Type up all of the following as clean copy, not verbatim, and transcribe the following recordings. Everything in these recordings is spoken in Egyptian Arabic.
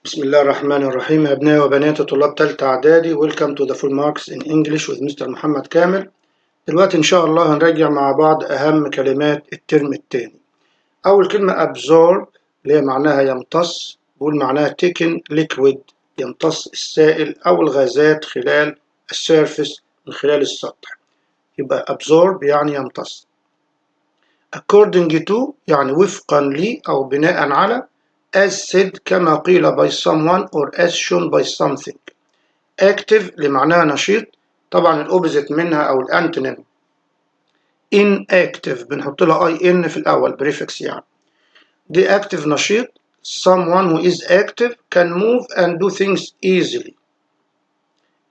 بسم الله الرحمن الرحيم. أبنائي وبناتي طلاب تالتة إعدادي، Welcome to the full marks in English with Mr. محمد كامل. دلوقتي إن شاء الله هنراجع مع بعض أهم كلمات الترم الثاني. أول كلمة absorb، اللي هي معناها يمتص، بقول معناها take in liquid، يمتص السائل أو الغازات خلال ال surface، من خلال السطح. يبقى absorb يعني يمتص. according to يعني وفقا لي أو بناء على. as said كما قيل by someone or as shown by something. active اللي معناها نشيط، طبعا ال opposite منها او ال antonym inactive، بنحط لها in في الاول، prefix يعني. دي active نشيط، someone who is active can move and do things easily.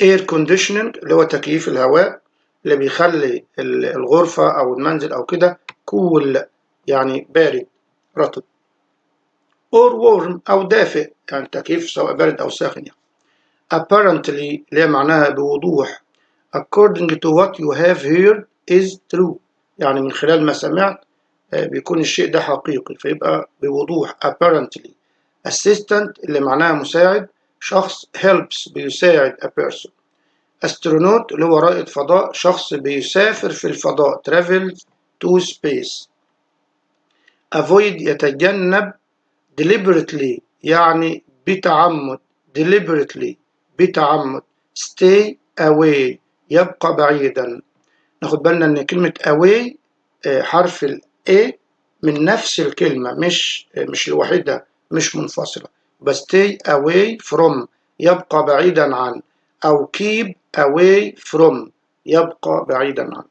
air conditioning اللي هو تكييف الهواء، اللي بيخلي الغرفة أو المنزل أو كده cool، يعني بارد رطب، or warm أو دافئ، يعني تكييف سواء بارد أو ساخن يعني. apparently اللي هي معناها بوضوح، according to what you have heard is true، يعني من خلال ما سمعت بيكون الشيء ده حقيقي، فيبقى بوضوح apparently. assistant اللي معناها مساعد، شخص helps بيساعد a person. astronaut اللي هو رائد فضاء، شخص بيسافر في الفضاء، travels to space. avoid يتجنب، deliberately يعني بتعمد، deliberately بتعمد. stay away يبقى بعيدا. ناخد بالنا ان كلمة away حرف ال A من نفس الكلمة، مش لوحدها، مش منفصلة. بس stay away from يبقى بعيدا عن، أو keep away from يبقى بعيدا عن.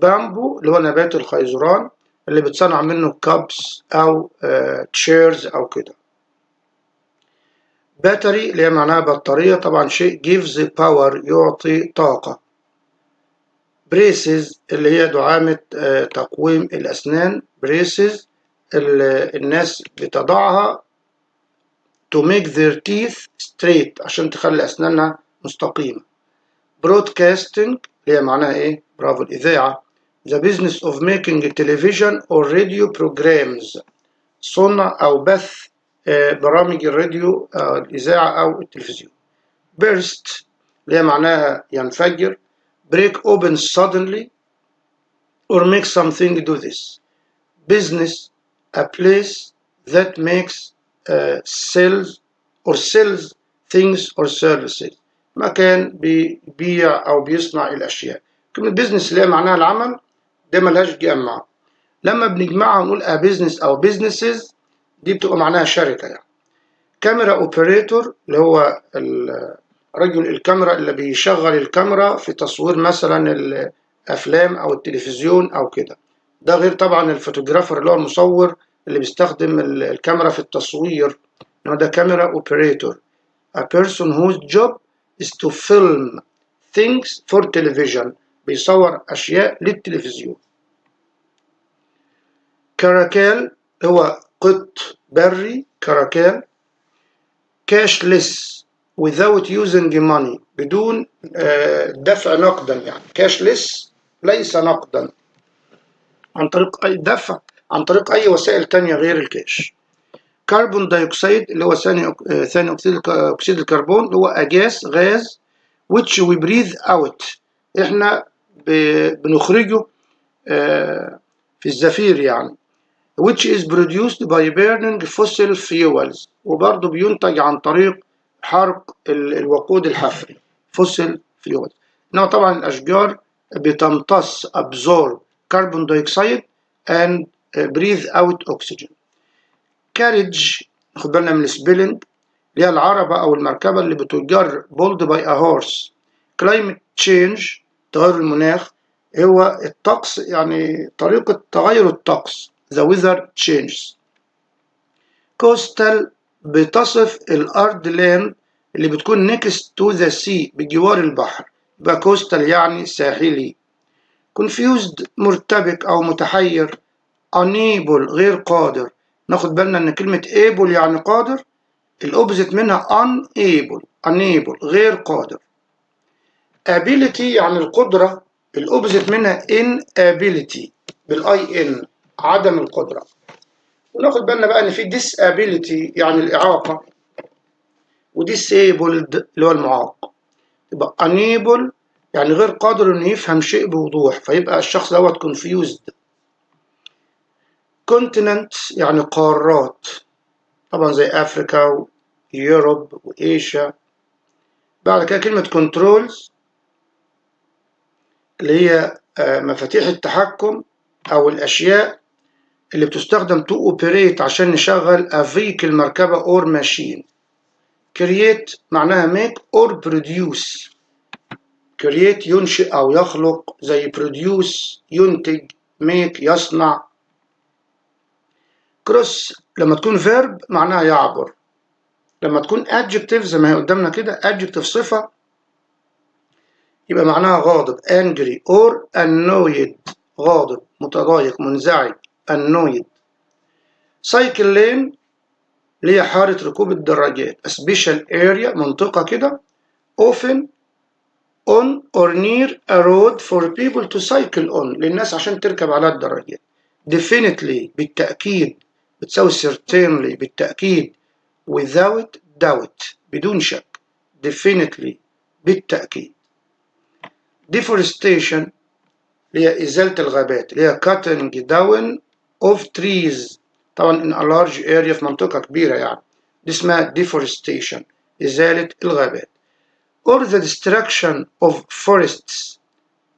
بامبو اللي هو نبات الخيزران اللي بتصنع منه cups أو chairs أو كده. battery اللي هي معناها بطارية، طبعا شيء gives power يعطي طاقة. braces اللي هي دعامة تقويم الأسنان، braces اللي الناس بتضعها to make their teeth straight، عشان تخلي أسنانها مستقيمة. broadcasting اللي هي معناها إيه؟ برافو، الإذاعة. the business of making television or radio programs، صنع أو بث برامج الراديو، الإذاعة أو التلفزيون. burst اللي هي معناها ينفجر، break open suddenly or make something do this. business، a place that makes sells or sells things or services، مكان بيبيع أو بيصنع الأشياء. كلمة business اللي هي معناها العمل، ده ملهاش جمع. لما بنجمعها ونقول a business أو businesses، دي بتبقى معناها شركة يعني. camera operator اللي هو رجل الكاميرا، اللي بيشغل الكاميرا في تصوير مثلا الأفلام أو التلفزيون أو كده. ده غير طبعا ال photographer اللي هو المصور اللي بيستخدم الكاميرا في التصوير، إنما ده camera operator، a person whose job is to film things for television، بيصور أشياء للتلفزيون. caracal هو قط بري، caracal. cashless، without using money، بدون دفع نقدا، يعني cashless ليس نقدا، عن طريق أي دفع، عن طريق أي وسائل تانية غير ال cash. carbon dioxide اللي هو ثاني أكسيد الكربون، اللي هو a gas غاز which we breathe out، احنا بنخرجه في الزفير يعني، which is produced by burning fossil fuels، وبرضه بينتج عن طريق حرق الوقود الحفري، fossil fuels. إنما طبعا الأشجار بتمتص absorb carbon dioxide and breathe out oxygen. carriage، خد بالنا من ال spelling، اللي هي العربة أو المركبة اللي بتجر، pulled by a horse. climate change تغير المناخ، هو الطقس، يعني طريقة تغير الطقس، the weather changes. coastal بتصف الأرض، land اللي بتكون next to the sea، بجوار البحر، يبقى coastal يعني ساحلي. confused مرتبك أو متحير. unable غير قادر. ناخد بالنا إن كلمة able يعني قادر، ال opposite منها unable، unable غير قادر. ability يعني القدرة، ال opposite منها inability بال I N، عدم القدرة. وناخد بالنا بقى ان في disability يعني الإعاقة. و disabled اللي هو المعاق. يبقى unable يعني غير قادر انه يفهم شيء بوضوح، فيبقى الشخص دوت confused. continent يعني قارات، طبعا زي Africa و Europe و Asia. بعد كده كلمة controls اللي هي مفاتيح التحكم أو الأشياء اللي بتستخدم to operate عشان نشغل a vehicle مركبة or machine. create معناها make or produce. create ينشئ أو يخلق، زي produce ينتج، make يصنع. cross لما تكون verb معناها يعبر، لما تكون adjective زي ما هي قدامنا كده adjective صفة يبقى معناها غاضب، angry or annoyed، غاضب، متضايق، منزعج، annoyed. cycle lane اللي هي حارة ركوب الدراجات، a special area منطقة كده often on or near a road for people to cycle on، للناس عشان تركب على الدراجات. definitely بالتأكيد بتساوي certainly بالتأكيد، without doubt بدون شك، definitely بالتأكيد. deforestation اللي هي إزالة الغابات، اللي هي cutting down of trees طبعا in a large area في منطقة كبيرة، يعني دي اسمها deforestation إزالة الغابات. or the destruction of forests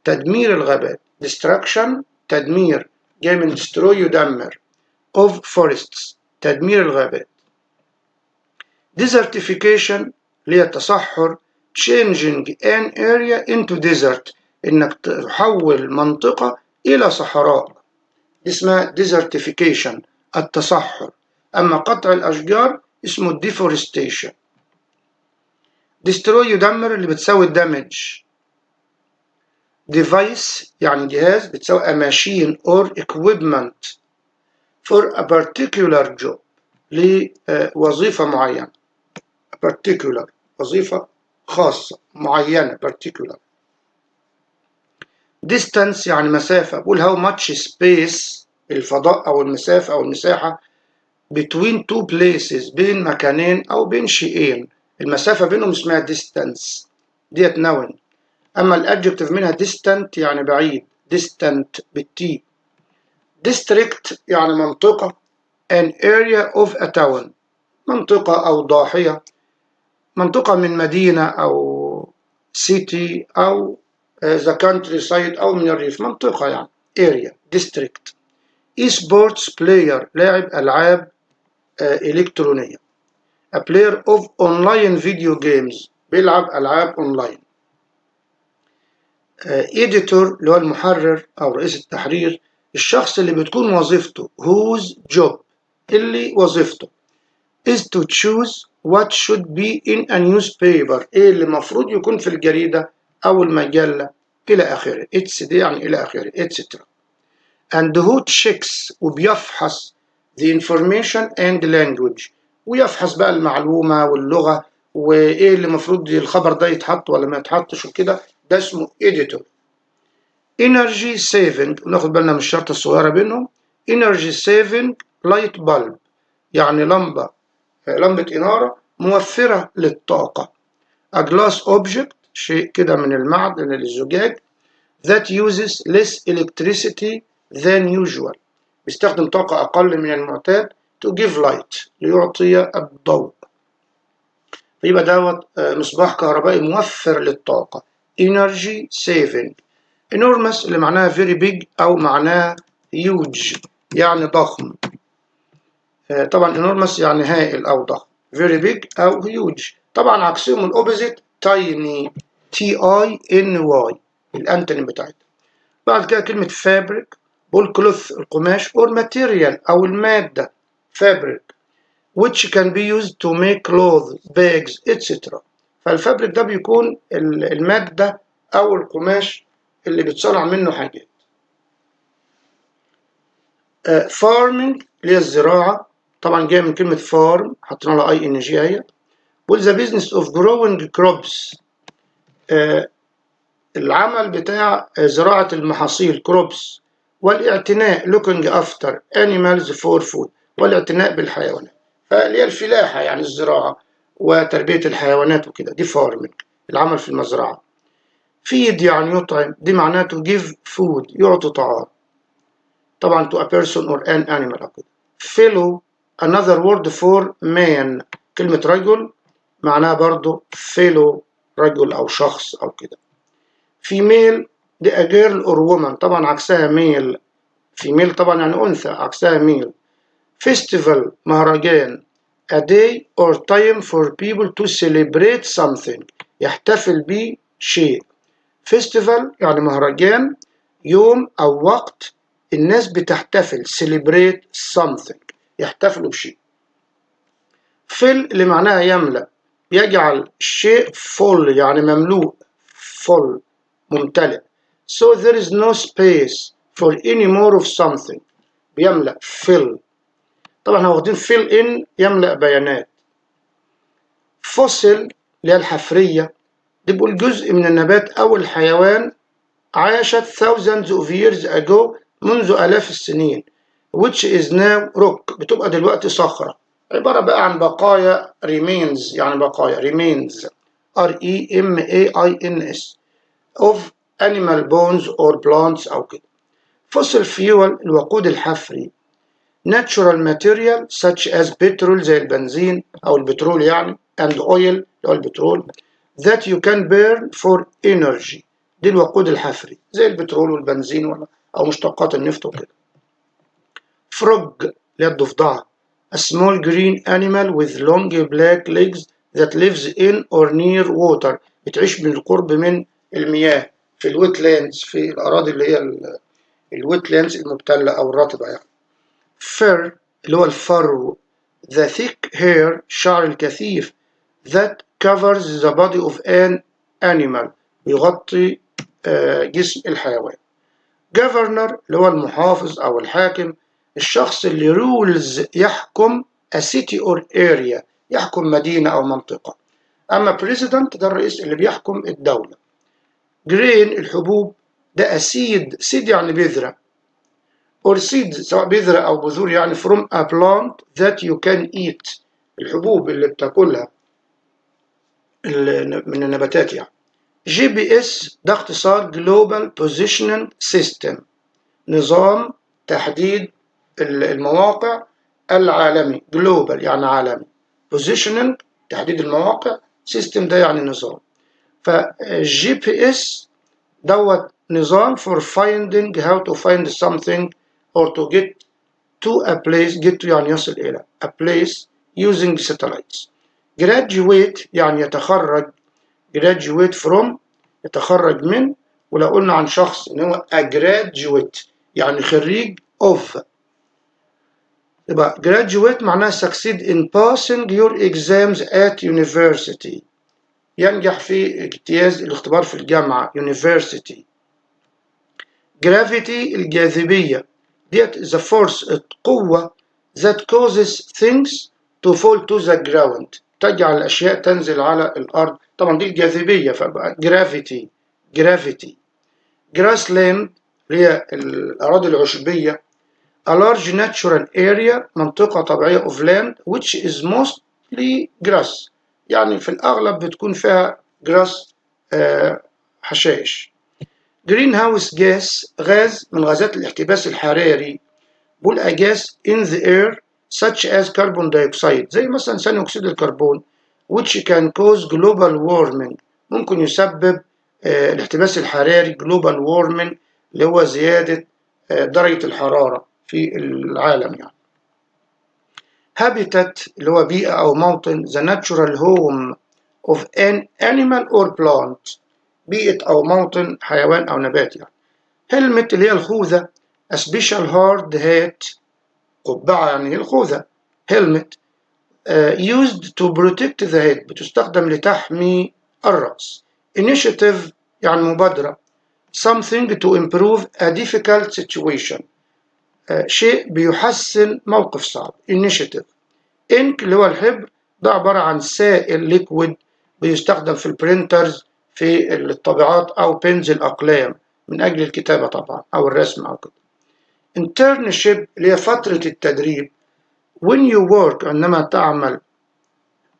تدمير الغابات، destruction تدمير جاي من destroy يدمر، of forests تدمير الغابات. desertification اللي هي التصحر، changing an area into desert إنك تحول منطقة إلى صحراء، دي اسمها desertification التصحر. أما قطع الأشجار اسمه deforestation. destroy يدمر اللي بتساوي damage. device يعني جهاز بتساوي a machine or equipment for a particular job لوظيفة معينة، a particular وظيفة خاصة معينة particular. distance يعني مسافة، بقول how much space الفضاء أو المسافة أو المساحة between two places بين مكانين أو بين شيئين، المسافة بينهم اسمها distance، ديت noun. أما ال adjective منها distant يعني بعيد، distant بال t. district يعني منطقة، an area of a town منطقة أو ضاحية، منطقة من مدينة أو city أو the countryside أو من الريف، منطقة يعني area district. e-sports player لاعب ألعاب إلكترونية، a player of online video games بيلعب ألعاب أونلاين. editor اللي هو المحرر أو رئيس التحرير، الشخص اللي بتكون وظيفته whose job اللي وظيفته is to choose what should be in a newspaper ايه اللي المفروض يكون في الجريدة أو المجلة إلى آخره، etc دي يعني إلى آخره etc. and who checks وبيفحص the information and language ويفحص بقى المعلومة واللغة وإيه اللي المفروض الخبر ده يتحط ولا ما يتحطش وكده، ده اسمه editor. energy saving وناخد بالنا من الشرطة الصغيرة بينهم، energy saving light bulb يعني لمبة إنارة موفرة للطاقة. a glass object شيء كده من المعدن الزجاج that uses less electricity than usual بيستخدم طاقة أقل من المعتاد to give light ليعطي الضوء، فيبقى دوت مصباح كهربائي موفر للطاقة energy saving. enormous اللي معناها very big أو معناها huge يعني ضخم، طبعا enormous يعني هائل أو ضخم، very big أو huge. طبعا عكسهم ال opposite tiny t i n y ال antonym بتاعتها. بعد كده كلمة fabric بقول cloth القماش or material أو المادة fabric which can be used to make clothes, bags etc. فال fabric ده بيكون المادة أو القماش اللي بيتصنع منه حاجات. Farming اللي هي الزراعة، طبعا جاية من كلمة farm حطينا لها ing اهي. بقول the business of growing crops العمل بتاع زراعة المحاصيل crops، والاعتناء looking after animals for food والاعتناء بالحيوانات، فاللي هي الفلاحة يعني الزراعة وتربية الحيوانات وكده، دي farming العمل في المزرعة. feed يعني يطعم، دي معناته give food يعطي طعام، طبعا to a person or an animal أو كده. fellow another word for man، كلمة رجل معناها برضو fellow رجل أو شخص أو كده. female دي a girl or woman، طبعا عكسها male، female طبعا يعني أنثى، عكسها male. festival مهرجان، a day or time for people to celebrate something، يحتفل بشيء. festival يعني مهرجان، يوم أو وقت الناس بتحتفل، celebrate something يحتفلوا بشيء. fill اللي معناها يملأ، يجعل الشيء full يعني مملوء، full ممتلئ. so there is no space for any more of something، بيملأ fill. طبعا احنا واخدين fill in يملأ بيانات. fossil اللي هي الحفرية، دي بيقول جزء من النبات أو الحيوان عاشت thousands of years ago منذ آلاف السنين، which is now rock بتبقى دلوقتي صخرة، عبارة بقى عن بقايا remains يعني بقايا remains R E M A I N S of animal bones or plants أو كده. fossil fuel الوقود الحفري، natural material such as petrol زي البنزين أو البترول يعني، and oil اللي هو البترول، that you can burn for energy، دي الوقود الحفري زي البترول والبنزين ولا أو مشتقات النفط وكده. frog اللي هي الضفدعة، a small green animal with long black legs that lives in or near water، بتعيش بالقرب من المياه في ال wetlands، في الأراضي اللي هي ال wetlands المبتلة أو الرطبة يعني. fur اللي هو الفرو، the thick hair الشعر الكثيف that covers the body of an animal بيغطي جسم الحيوان. governor اللي هو المحافظ أو الحاكم، الشخص اللي rules يحكم a city or area يحكم مدينة أو منطقة. أما president ده الرئيس اللي بيحكم الدولة. grain الحبوب، ده a seed، seed يعني بذرة، or seeds سواء بذرة أو بذور يعني، from a plant that you can eat الحبوب اللي بتاكلها من النباتات يعني. GPS ده اختصار Global Positioning System، نظام تحديد المواقع العالمي، global يعني عالمي، positioning تحديد المواقع، system ده يعني نظام. فال GPS دوت نظام for finding how to find something or to get to a place، get to يعني يصل إلى a place using satellites. graduate يعني يتخرج، graduate from يتخرج من، ولو قلنا عن شخص إن هو a graduate يعني خريج of، يبقى graduate معناها succeed in passing your exams at university، ينجح في اجتياز الاختبار في الجامعة university. gravity الجاذبية، ديت the force القوة that causes things to fall to the ground، تجعل الأشياء تنزل على الأرض، طبعا دي الجاذبية فبقى gravity gravity. grassland اللي هي الأراضي العشبية، a large natural area منطقة طبيعية of land which is mostly grass، يعني في الأغلب بتكون فيها grass حشائش. greenhouse gas غاز من غازات الاحتباس الحراري، بقول a gas in the air such as carbon dioxide زي مثلا ثاني أكسيد الكربون which can cause global warming، ممكن يسبب الاحتباس الحراري global warming اللي هو زيادة درجة الحرارة في العالم يعني. habitat اللي هو بيئة أو موطن، the natural home of an animal or plant، بيئة أو موطن حيوان أو نبات يعني. helmet اللي هي الخوذة، a special hard hat قبعة يعني هي الخوذة helmet used to protect the head بتستخدم لتحمي الرأس. initiative يعني مبادرة، something to improve a difficult situation شيء بيحسن موقف صعب initiative. ink اللي هو الحبر، ده عبارة عن سائل liquid بيستخدم في ال printers في الطابعات أو pens الأقلام من أجل الكتابة طبعا أو الرسم أو كده. internship اللي هي فترة التدريب، when you work عندما تعمل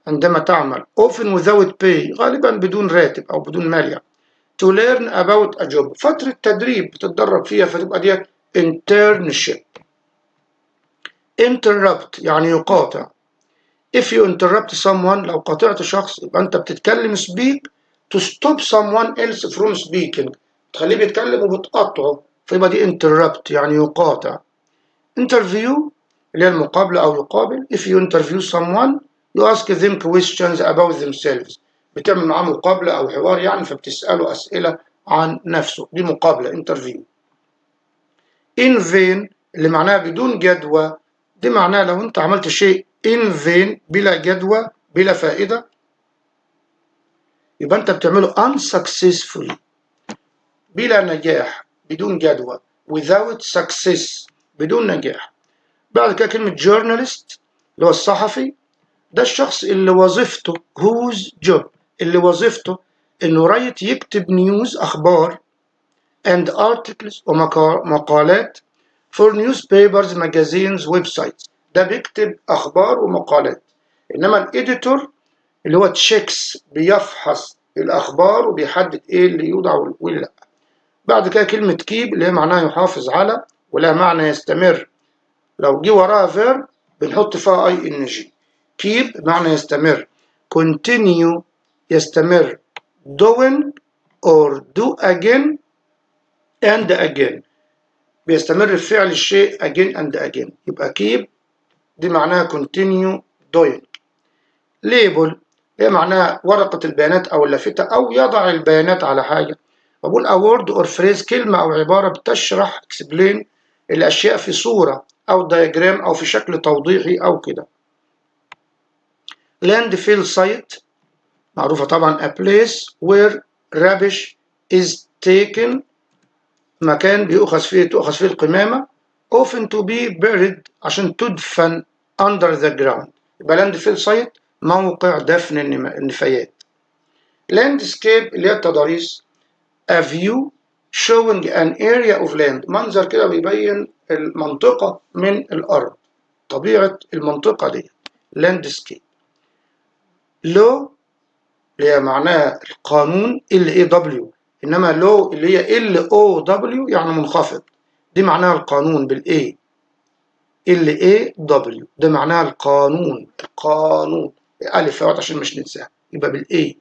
عندما تعمل، often without pay غالبا بدون راتب أو بدون مال يعني، to learn about a job فترة تدريب بتتدرب فيها، فتبقى ديت internship. interrupt يعني يقاطع. if you interrupt someone لو قاطعت شخص يبقى أنت بتتكلم speak to stop someone else from speaking، تخليه بيتكلم وبتقاطعه، فيبقى دي interrupt يعني يقاطع. interview اللي هي المقابلة أو يقابل. if you interview someone you ask them questions about themselves، بتعمل معاه مقابلة أو حوار يعني، فبتسأله أسئلة عن نفسه، دي مقابلة interview. in vain اللي معناها بدون جدوى، دي معناها لو أنت عملت شيء in vain بلا جدوى بلا فائدة يبقى أنت بتعمله unsuccessfully بلا نجاح بدون جدوى، without success بدون نجاح. بعد كده كلمة journalist اللي هو الصحفي، ده الشخص اللي وظيفته whose job اللي وظيفته انه write يكتب news اخبار and articles ومقالات for newspapers، magazines، websites. ده بيكتب اخبار ومقالات. انما ال editor اللي هو checks بيفحص الاخبار وبيحدد ايه اللي يوضع واللي لا. بعد كده كلمة keep اللي هي معناها يحافظ على، ولها معنى يستمر، لو جه وراها verb بنحط فيها ing. keep معنى يستمر، continue يستمر، doing or do again and again بيستمر في فعل الشيء again and again، يبقى keep دي معناها continue doing. label هي معناها ورقة البيانات أو اللافتة أو يضع البيانات على حاجة. بقول a word or phrase كلمة أو عبارة بتشرح explain الأشياء في صورة أو diagram أو في شكل توضيحي أو كده. landfill site معروفة طبعا، a place where rubbish is taken مكان بيؤخذ فيه تؤخذ فيه القمامة، often to be buried عشان تدفن under the ground، يبقى landfill site موقع دفن النفايات. landscape اللي هي التضاريس، a view showing an area of land منظر كده بيبين المنطقة من الأرض، طبيعة المنطقة دي landscape. law اللي هي معناها القانون L A W، إنما low اللي هي L O W يعني منخفض، دي معناها القانون بال A، L A W ده معناها القانون، القانون ألف عشان مش ننساها يبقى بال A.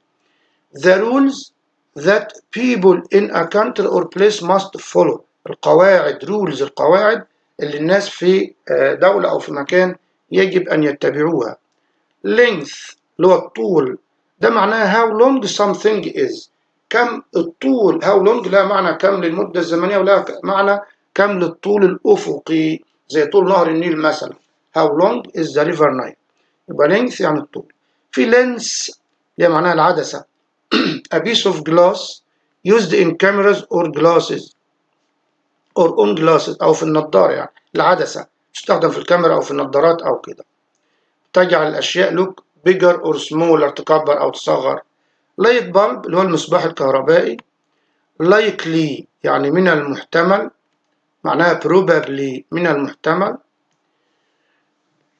the rules that people in a country or place must follow القواعد، rules القواعد اللي الناس في دولة أو في مكان يجب أن يتبعوها. length اللي هو الطول، ده معناه how long something is كم الطول. how long لها معنى كم للمدة الزمنية ولها معنى كم للطول الأفقي زي طول نهر النيل مثلا، how long is the river Nile، يبقى length يعني الطول. في lens اللي معناها العدسة، a piece of glass used in cameras or glasses or on glasses أو في النظارة، يعني العدسة تستخدم في الكاميرا أو في النظارات أو كده، تجعل الأشياء look bigger or smaller تكبر أو تصغر. light bulb اللي هو المصباح الكهربائي. likely يعني من المحتمل، معناها probably من المحتمل،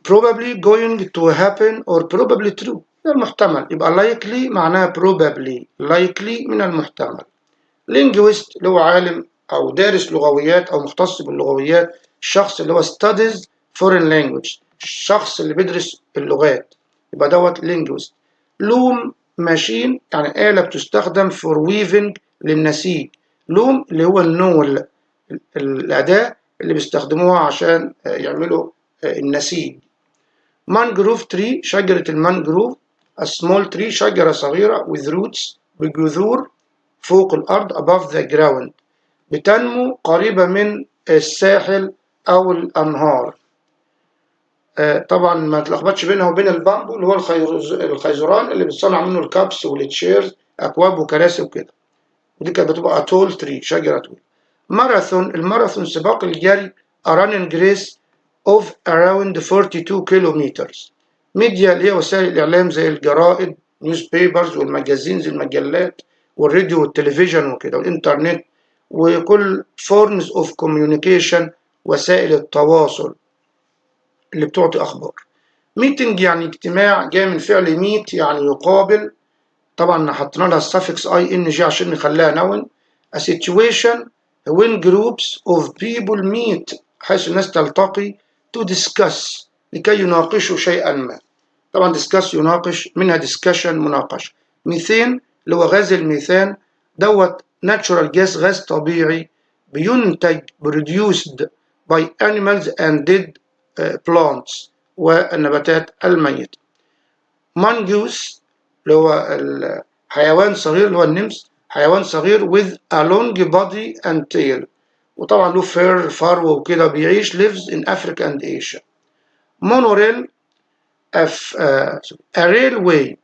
probably going to happen or probably true من المحتمل، يبقى likely معناها probably، likely من المحتمل. linguist اللي هو عالم أو دارس لغويات أو مختص باللغويات، الشخص اللي هو studies foreign language، الشخص اللي بيدرس اللغات يبقى دوت linguist. loom machine يعني آلة بتستخدم for weaving للنسيج، loom اللي هو النول، الأداة اللي بيستخدموها عشان يعملوا النسيج. mangrove tree شجرة المانجروف، a small tree شجرة صغيرة with roots بجذور فوق الأرض above the ground، بتنمو قريبة من الساحل أو الأنهار. طبعا ما تلخبطش بينها وبين البامبو اللي هو الخيزران اللي بتصنع منه ال cups وال chairs، أكواب وكراسي وكده، ودي كانت بتبقى tall tree شجرة طويلة. ماراثون، الماراثون سباق الجري، a running race of around 42 kilometers. media اللي هي وسائل الإعلام زي الجرائد newspapers وال magazines المجلات والراديو والتلفزيون وكده والإنترنت وكل forms of communication وسائل التواصل اللي بتعطي أخبار. meeting يعني اجتماع، جاي من فعل meet يعني يقابل، طبعا حطينا لها ال suffix ing عشان نخليها noun. a situation when groups of people meet، حيث الناس تلتقي، to discuss لكي يناقشوا شيئا ما. طبعا discuss يناقش، منها discussion مناقشة. ميثين اللي هو غاز الميثان دوت natural gas، غاز طبيعي بينتج produced by animals and dead plants والنباتات الميتة. mongoose اللي هو الحيوان صغير، اللي هو النمس، حيوان صغير with a long body and tail، وطبعا له fur فرو وكده، بيعيش lives in Africa and Asia. monorail a railway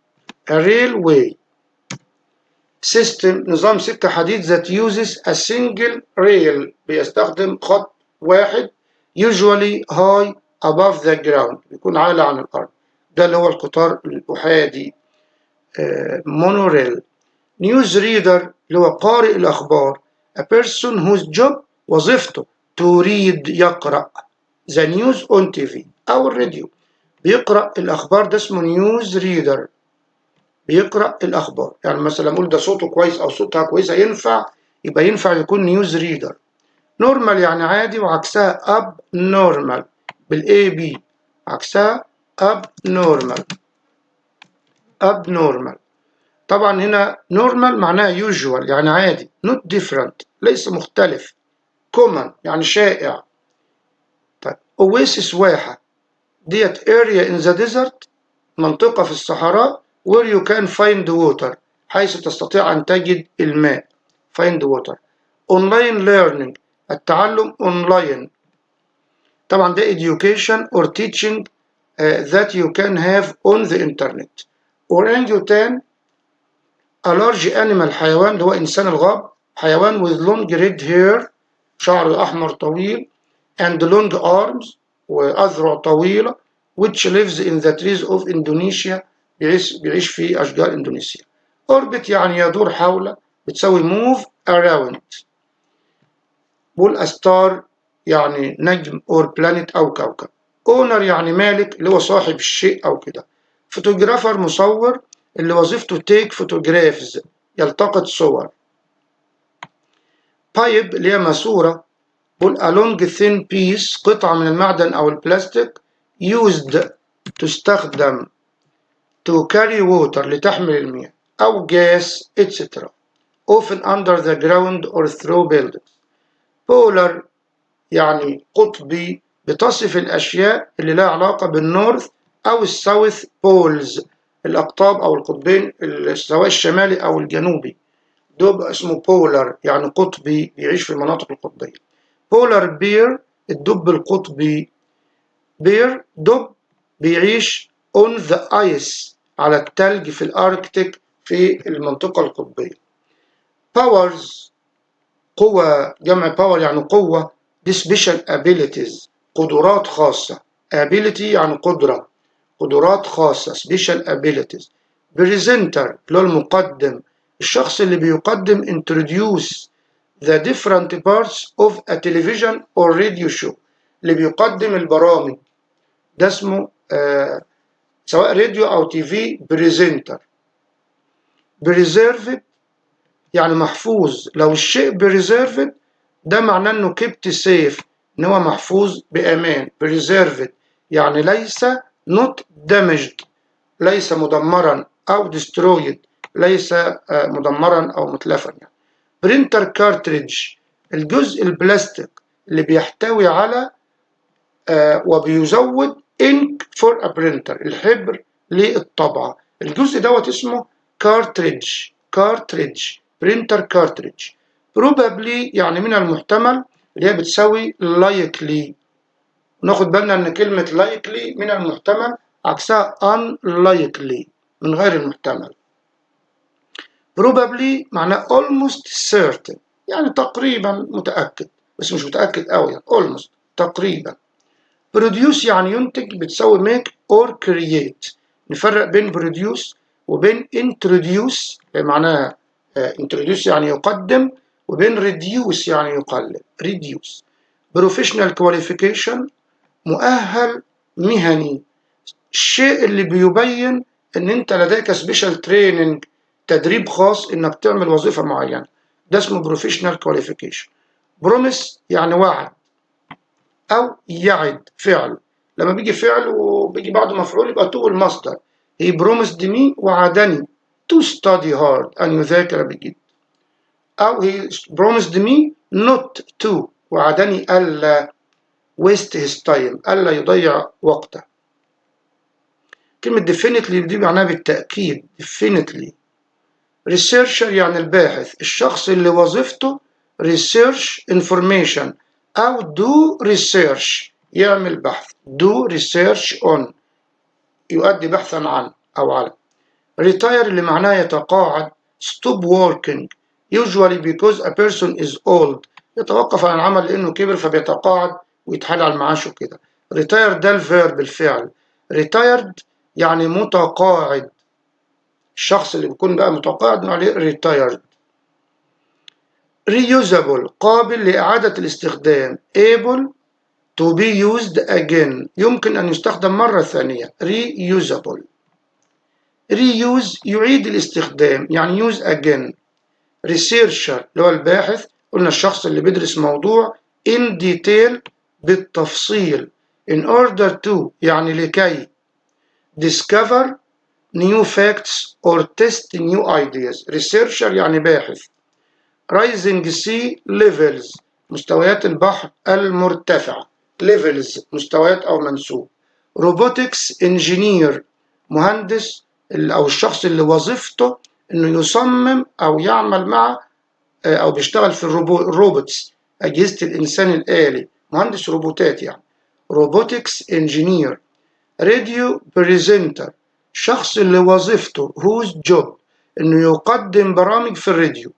system، نظام سكة حديد that uses a single rail، بيستخدم خط واحد، usually high above the ground، بيكون عالي عن الأرض. ده اللي هو القطار الأحادي، monorail. news reader اللي هو قارئ الأخبار، a person whose job وظيفته to read يقرأ the news on TV أو الراديو، بيقرأ الأخبار، ده اسمه news reader، بيقرأ الأخبار. يعني مثلا أقول ده صوته كويس أو صوتها كويسة، ينفع يبقى ينفع يكون news reader. normal يعني عادي، وعكسها abnormal بال A B، عكسها abnormal، abnormal. طبعا هنا normal معناها usual يعني عادي، not different ليس مختلف، common يعني شائع. طيب oasis واحة، ديت area in the desert، منطقة في الصحراء، where you can find water، حيث تستطيع أن تجد الماء، find water. online learning التعلم online، طبعا ده education or teaching that you can have on the internet. orangutan a large animal، حيوان اللي هو إنسان الغاب، حيوان with long red hair، شعر أحمر طويل، and long arms وأذرع طويلة، which lives in the trees of Indonesia، بيعيش في أشجار إندونيسيا. orbit يعني يدور حول، بتساوي move around. بقول a star يعني نجم or planet أو كوكب. owner يعني مالك، اللي هو صاحب الشيء أو كده. photographer مصور، اللي وظيفته take photographs يلتقط صور. pipe اللي هي ماسورة، بقول a long thin piece، قطعة من المعدن أو البلاستيك، used تستخدم to carry water لتحمل المياه أو gas etc often under the ground or through buildings. polar يعني قطبي، بتصف الأشياء اللي لها علاقة بال north أو ال south poles، الأقطاب أو القطبين سواء الشمالي أو الجنوبي. دب اسمه polar يعني قطبي، بيعيش في المناطق القطبية. polar bear الدب القطبي، bear دب بيعيش on the ice على التلج في ال Arctic في المنطقة القطبية. powers قوة، جمع power يعني قوة، دي special abilities قدرات خاصة، ability يعني قدرة، قدرات خاصة special abilities. presenter اللي هو المقدم، الشخص اللي بيقدم introduce the different parts of a television or radio show، اللي بيقدم البرامج ده اسمه سواء راديو أو TV presenter. preserved يعني محفوظ، لو الشيء preserved ده معناه انه kept safe، ان هو محفوظ بأمان. preserved يعني ليس not damaged ليس مدمرا أو destroyed ليس مدمرا أو متلفا يعني. printer cartridge الجزء البلاستيك اللي بيحتوي على وبيزود ink for a printer، الحبر للطابعة، الجزء دوت اسمه cartridge، cartridge، printer cartridge. probably يعني من المحتمل، اللي هي بتساوي likely. ناخد بالنا ان كلمة likely من المحتمل عكسها unlikely من غير المحتمل. probably معناه almost certain يعني تقريبا متأكد، بس مش متأكد قوي يعني almost تقريبا. produce يعني ينتج، بتساوي make or create. نفرق بين produce وبين introduce معناها introduce يعني يقدم، وبين reduce يعني يقلل reduce. professional qualification مؤهل مهني، الشيء اللي بيبين ان انت لديك special training، تدريب خاص انك تعمل وظيفة معينة، ده اسمه professional qualification. promise يعني وعد او يعد، فعل، لما بيجي فعل وبيجي بعده مفعول يبقى to المصدر. he promised me وعدني to study hard أن يذاكر بجد، أو he promised me not to وعدني ألا waste his time ألا يضيع وقته. كلمة definitely دي معناها بالتأكيد، definitely. researcher يعني الباحث، الشخص اللي وظيفته research information أو do research يعمل بحث، do research on يؤدي بحثا عن أو على. retire اللي معناه يتقاعد، stop working usually because a person is old، يتوقف عن العمل لأنه كبر فبيتقاعد ويتحال على المعاش وكده. retire ده ال verb الفعل، retired يعني متقاعد، الشخص اللي بيكون بقى متقاعد نقول عليه retired. reusable قابل لإعادة الاستخدام، able to be used again يمكن أن يستخدم مرة ثانية، reusable. reuse يعيد الاستخدام يعني use again. researcher اللي هو الباحث، قلنا الشخص اللي بيدرس موضوع in detail بالتفصيل، in order to يعني لكي، discover new facts or test new ideas. researcher يعني باحث. rising sea levels مستويات البحر المرتفعة، levels مستويات أو منسوب. robotics engineer مهندس أو الشخص اللي وظيفته إنه يصمم أو يعمل مع أو بيشتغل في ال robots أجهزة الإنسان الآلي، مهندس روبوتات يعني robotics engineer. radio presenter شخص اللي وظيفته whose job إنه يقدم برامج في الراديو.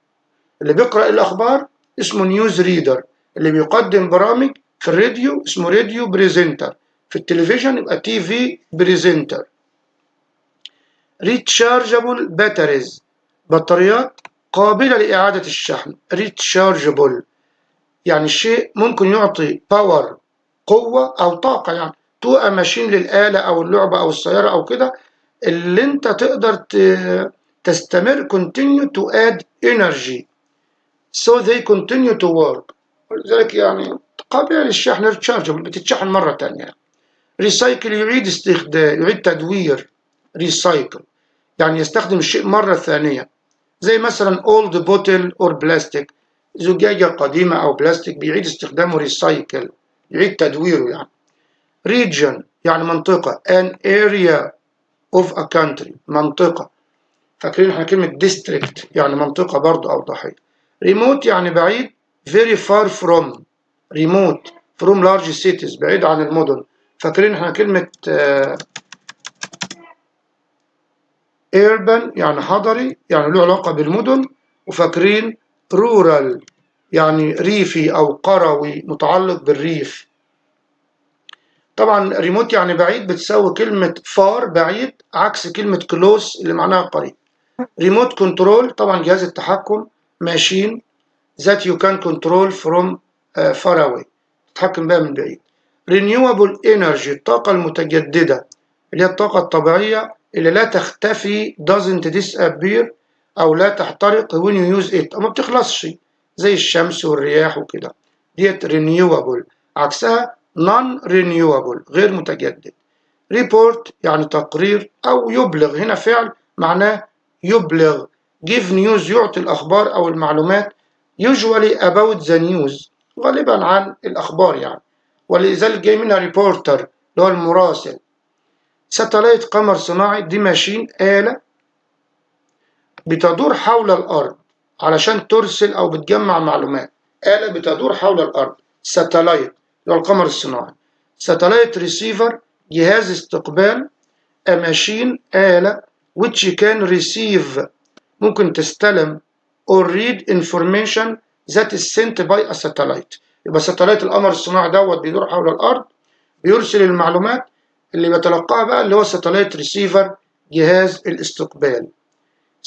اللي بيقرأ الأخبار اسمه news reader، اللي بيقدم برامج في الراديو اسمه radio presenter، في التلفزيون يبقى TV presenter. rechargeable batteries بطاريات قابلة لإعادة الشحن. rechargeable يعني شيء ممكن يعطي power قوة أو طاقة يعني to a machine للآلة أو اللعبة أو السيارة أو كده، اللي أنت تقدر تستمر continue to add energy so they continue to work، ولذلك يعني قابلة للشحن rechargeable بتتشحن مرة تانية. recycle يعيد استخدام، يعيد تدوير، recycle يعني يستخدم الشيء مرة ثانية، زي مثلا old bottle or plastic زجاجة قديمة أو بلاستيك بيعيد استخدامه recycle يعيد تدويره يعني. region يعني منطقة، an area of a country منطقة، فاكرين احنا كلمة district يعني منطقة برضو أو ضاحية. remote يعني بعيد، very far from، remote from large cities بعيد عن المدن. فاكرين احنا كلمة urban يعني حضري يعني له علاقة بالمدن، وفاكرين rural يعني ريفي أو قروي متعلق بالريف. طبعا ريموت يعني بعيد بتساوي كلمة far بعيد عكس كلمة close اللي معناها قريب. remote control طبعا جهاز التحكم، machine that you can control from far away تتحكم بها من بعيد. renewable energy الطاقة المتجددة اللي هي الطاقة الطبيعية اللي لا تختفي doesn't disappear أو لا تحترق when you use it أو ما بتخلصش زي الشمس والرياح وكده، ديت renewable. عكسها non renewable غير متجدد. report يعني تقرير أو يبلغ، هنا فعل معناه يبلغ. give news يعطي الأخبار أو المعلومات، usually about the news غالبا عن الأخبار يعني، ولذلك جاي منها reporter اللي هو المراسل. satellite قمر صناعي، دي machine آلة بتدور حول الأرض علشان ترسل أو بتجمع معلومات، آلة بتدور حول الأرض satellite اللي هو القمر الصناعي. satellite receiver جهاز استقبال، a machine آلة which can receive ممكن تستلم or read information that is sent by a satellite. يبقى satellite القمر الصناعي دوت بيدور حول الأرض بيرسل المعلومات اللي بيتلقاها بقى اللي هو satellite receiver جهاز الاستقبال.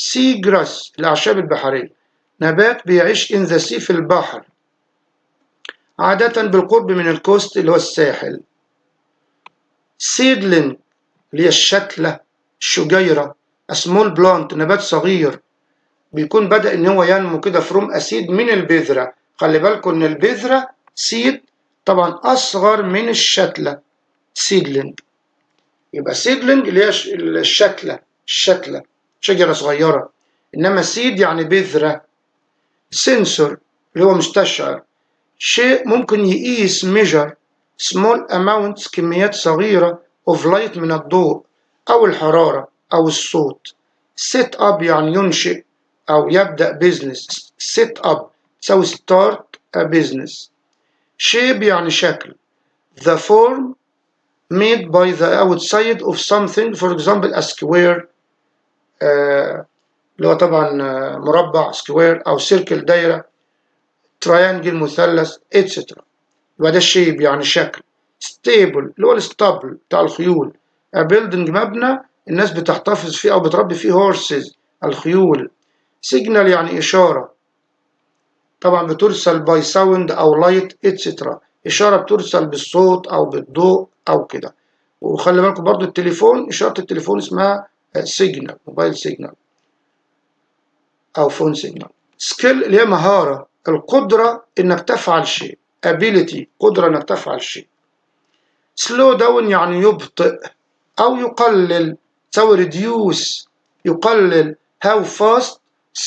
sea grass الأعشاب البحرية، نبات بيعيش in the sea في البحر عادة بالقرب من ال coast اللي هو الساحل. seedling اللي هي الشتلة، الشجيرة. a small plant نبات صغير بيكون بدأ إن هو ينمو كده from a seed من البذرة. خلي بالكم إن البذرة seed طبعا أصغر من الشتلة seedling. يبقى seedling اللي هي الشتلة، الشتلة شجرة صغيرة، إنما seed يعني بذرة. sensor اللي هو مستشعر، شيء ممكن يقيس measure small amounts كميات صغيرة of light من الضوء أو الحرارة أو الصوت. set up يعني ينشئ أو يبدأ business، set up تساوي start a business. shape يعني شكل، the form made by the outside of something، for example a square، اللي هو طبعا مربع square، أو circle دايرة، triangle مثلث، etc. يبقى ده shape يعني شكل. stable اللي هو الاسطبل بتاع الخيول، a building مبنى الناس بتحتفظ فيه أو بتربي فيه horses الخيول. signal يعني إشارة، طبعا بترسل by sound أو light etc. إشارة بترسل بالصوت أو بالضوء أو كده. وخلي بالكم برضو التليفون، إشارة التليفون اسمها signal، mobile signal أو phone signal. skill اللي هي مهارة، القدرة إنك تفعل شيء، ability قدرة إنك تفعل شيء. slow down يعني يبطئ أو يقلل، تساوي reduce، يقلل how fast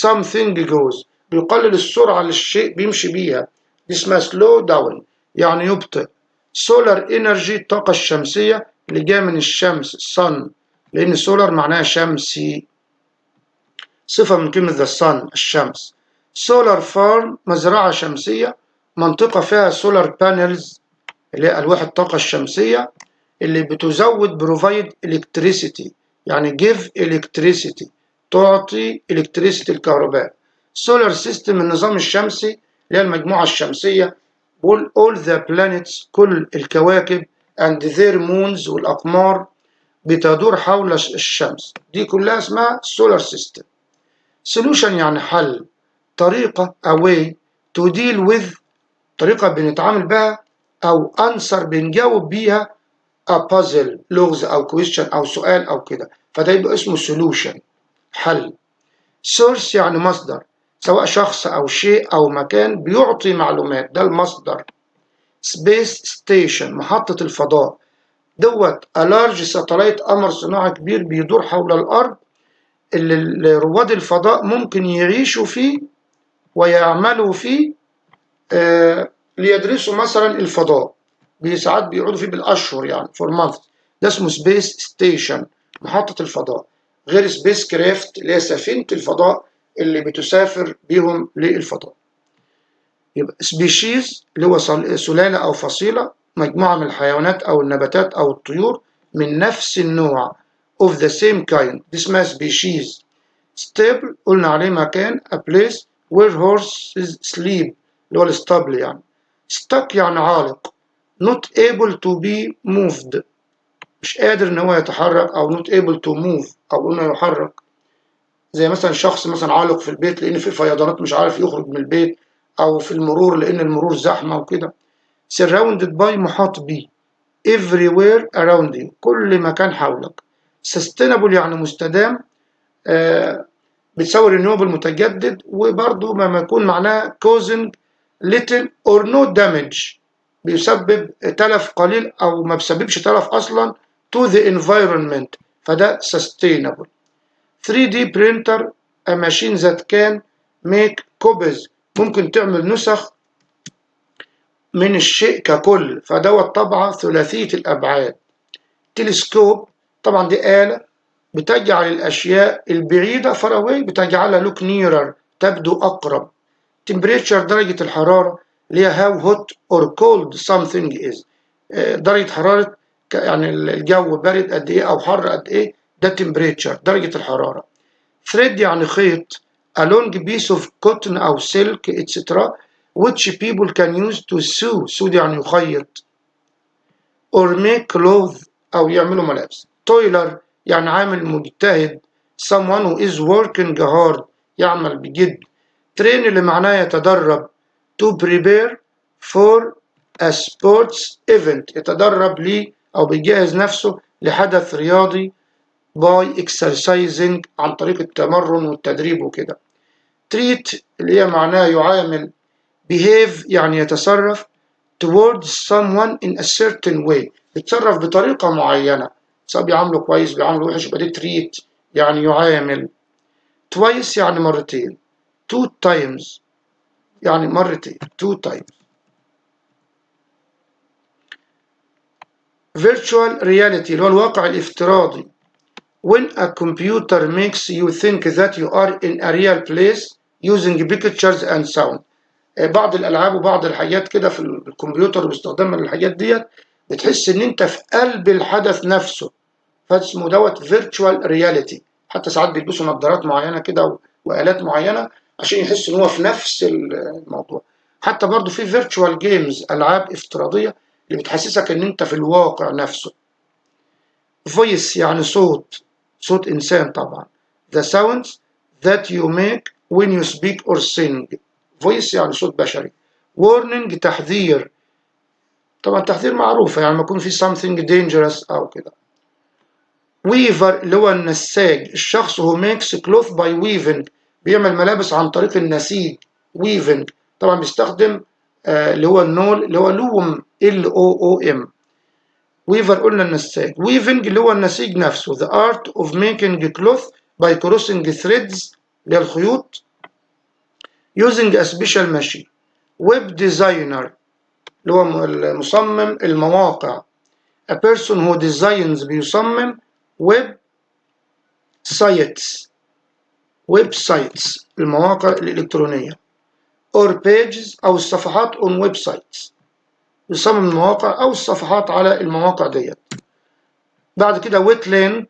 something goes، بيقلل السرعة اللي الشيء بيمشي بيها، دي اسمها slow down يعني يبطئ. solar energy الطاقة الشمسية اللي جاية من الشمس sun، لأن solar معناها شمسي، صفة من كلمة the sun الشمس. solar farm مزرعة شمسية، منطقة فيها solar panels اللي هي ألواح الطاقة الشمسية اللي بتزود provide electricity يعني give electricity تعطي electricity الكهرباء. solar system النظام الشمسي اللي هي المجموعة الشمسية، all the planets كل الكواكب and their moons والأقمار بتدور حول الشمس، دي كلها اسمها solar system. solution يعني حل، طريقة a way to deal with طريقة بنتعامل بها أو answer بنجاوب بيها a puzzle لغز أو question أو سؤال أو كده، فده يبقى اسمه solution حل. source يعني مصدر، سواء شخص أو شيء أو مكان بيعطي معلومات، ده المصدر. space station محطة الفضاء، دوت a large satellite قمر صناعي كبير بيدور حول الأرض اللي رواد الفضاء ممكن يعيشوا فيه ويعملوا فيه ليدرسوا مثلا الفضاء، ساعات بيقعدوا فيه بالأشهر يعني for months. ده اسمه space station محطة الفضاء، غير spacecraft اللي هي سفينة الفضاء اللي بتسافر بيهم للفضاء. يبقى species اللي هو سلالة أو فصيلة، مجموعة من الحيوانات أو النباتات أو الطيور من نفس النوع of the same kind، دي اسمها species. stable قلنا عليه مكان، a place where horses sleep اللي هو الاسطبل يعني. stuck يعني عالق، not able to be moved مش قادر ان هو يتحرك، او not able to move او انه يحرك، زي مثلا شخص مثلا عالق في البيت لان في فيضانات مش عارف يخرج من البيت، او في المرور لان المرور زحمه وكده. surrounded by محاط بيه، everywhere around you كل مكان حولك. sustainable يعني مستدام، بتساوي renewable متجدد، وبرضه ما يكون معناه causing little or no damage بيسبب تلف قليل أو ما بيسببش تلف أصلا to the environment، فده sustainable. 3D printer a machine that can make copies ممكن تعمل نسخ من الشيء ككل، فدوت طبعة ثلاثية الأبعاد. تلسكوب طبعا دي آلة بتجعل الأشياء البعيدة far away بتجعلها look nearer تبدو أقرب. temperature درجة الحرارة اللي هي how hot or cold something is، درجة حرارة يعني الجو بارد قد إيه أو حر قد إيه، ده temperature درجة الحرارة. thread يعني خيط، a long piece of cotton أو silk etc which people can use to sew، sew يعني يخيط، or make clothes أو يعملوا ملابس. toiler يعني عامل مجتهد، someone who is working hard يعمل بجد. train اللي معناه يتدرب، to prepare for a sports event يتدرب ليه أو بيجهز نفسه لحدث رياضي by exercising عن طريق التمرن والتدريب وكده. treat اللي هي معناها يعامل، behave يعني يتصرف، towards someone in a certain way يتصرف بطريقة معينة، سواء بيعامله كويس بيعامله وحش، يبقى دي treat يعني يعامل. twice يعني مرتين، two times يعني مرتين، two times. virtual reality اللي هو الواقع الافتراضي. when a computer makes you think that you are in a real place using pictures and sound. بعض الألعاب وبعض الحاجات كده في الكمبيوتر واستخدام الحاجات ديت بتحس إن أنت في قلب الحدث نفسه، فاسمه دوت virtual reality. حتى ساعات بيلبسوا نظارات معينة كده وآلات معينة عشان يحس إن هو في نفس الموضوع. حتى برضو في virtual games، ألعاب افتراضية اللي بتحسسك إن أنت في الواقع نفسه. voice يعني صوت، صوت إنسان طبعا. the sounds that you make when you speak or sing. voice يعني صوت بشري. warning تحذير، طبعا تحذير معروفة يعني ما يكون في something dangerous أو كده. weaver اللي هو النساج، الشخص who makes cloth by weaving بيعمل ملابس عن طريق النسيج. weaving طبعا بيستخدم اللي هو النول اللي هو loom L O O M. weaver قلنا النساج. weaving اللي هو النسيج نفسه. the art of making cloth by crossing threads اللي هي الخيوط using a special machine. web designer اللي هو مصمم المواقع. a person who designs بيصمم web sites، web sites المواقع الإلكترونية، or pages أو الصفحات on websites، بيصمم المواقع أو الصفحات على المواقع ديت. بعد كده wetland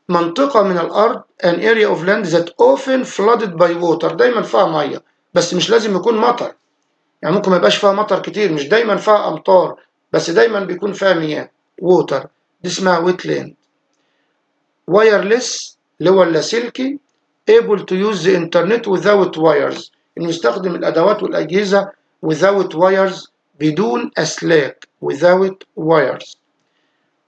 منطقة من الأرض، an area of land that often flooded by water، دايما فيها مية بس مش لازم يكون مطر، يعني ممكن ما يبقاش فيها مطر كتير، مش دايما فيها أمطار بس دايما بيكون فيها مياه، water، دي اسمها wetland. wireless اللي هو اللاسلكي، able to use the internet without wires، إنه يستخدم الأدوات والأجهزة without wires بدون أسلاك، without wires.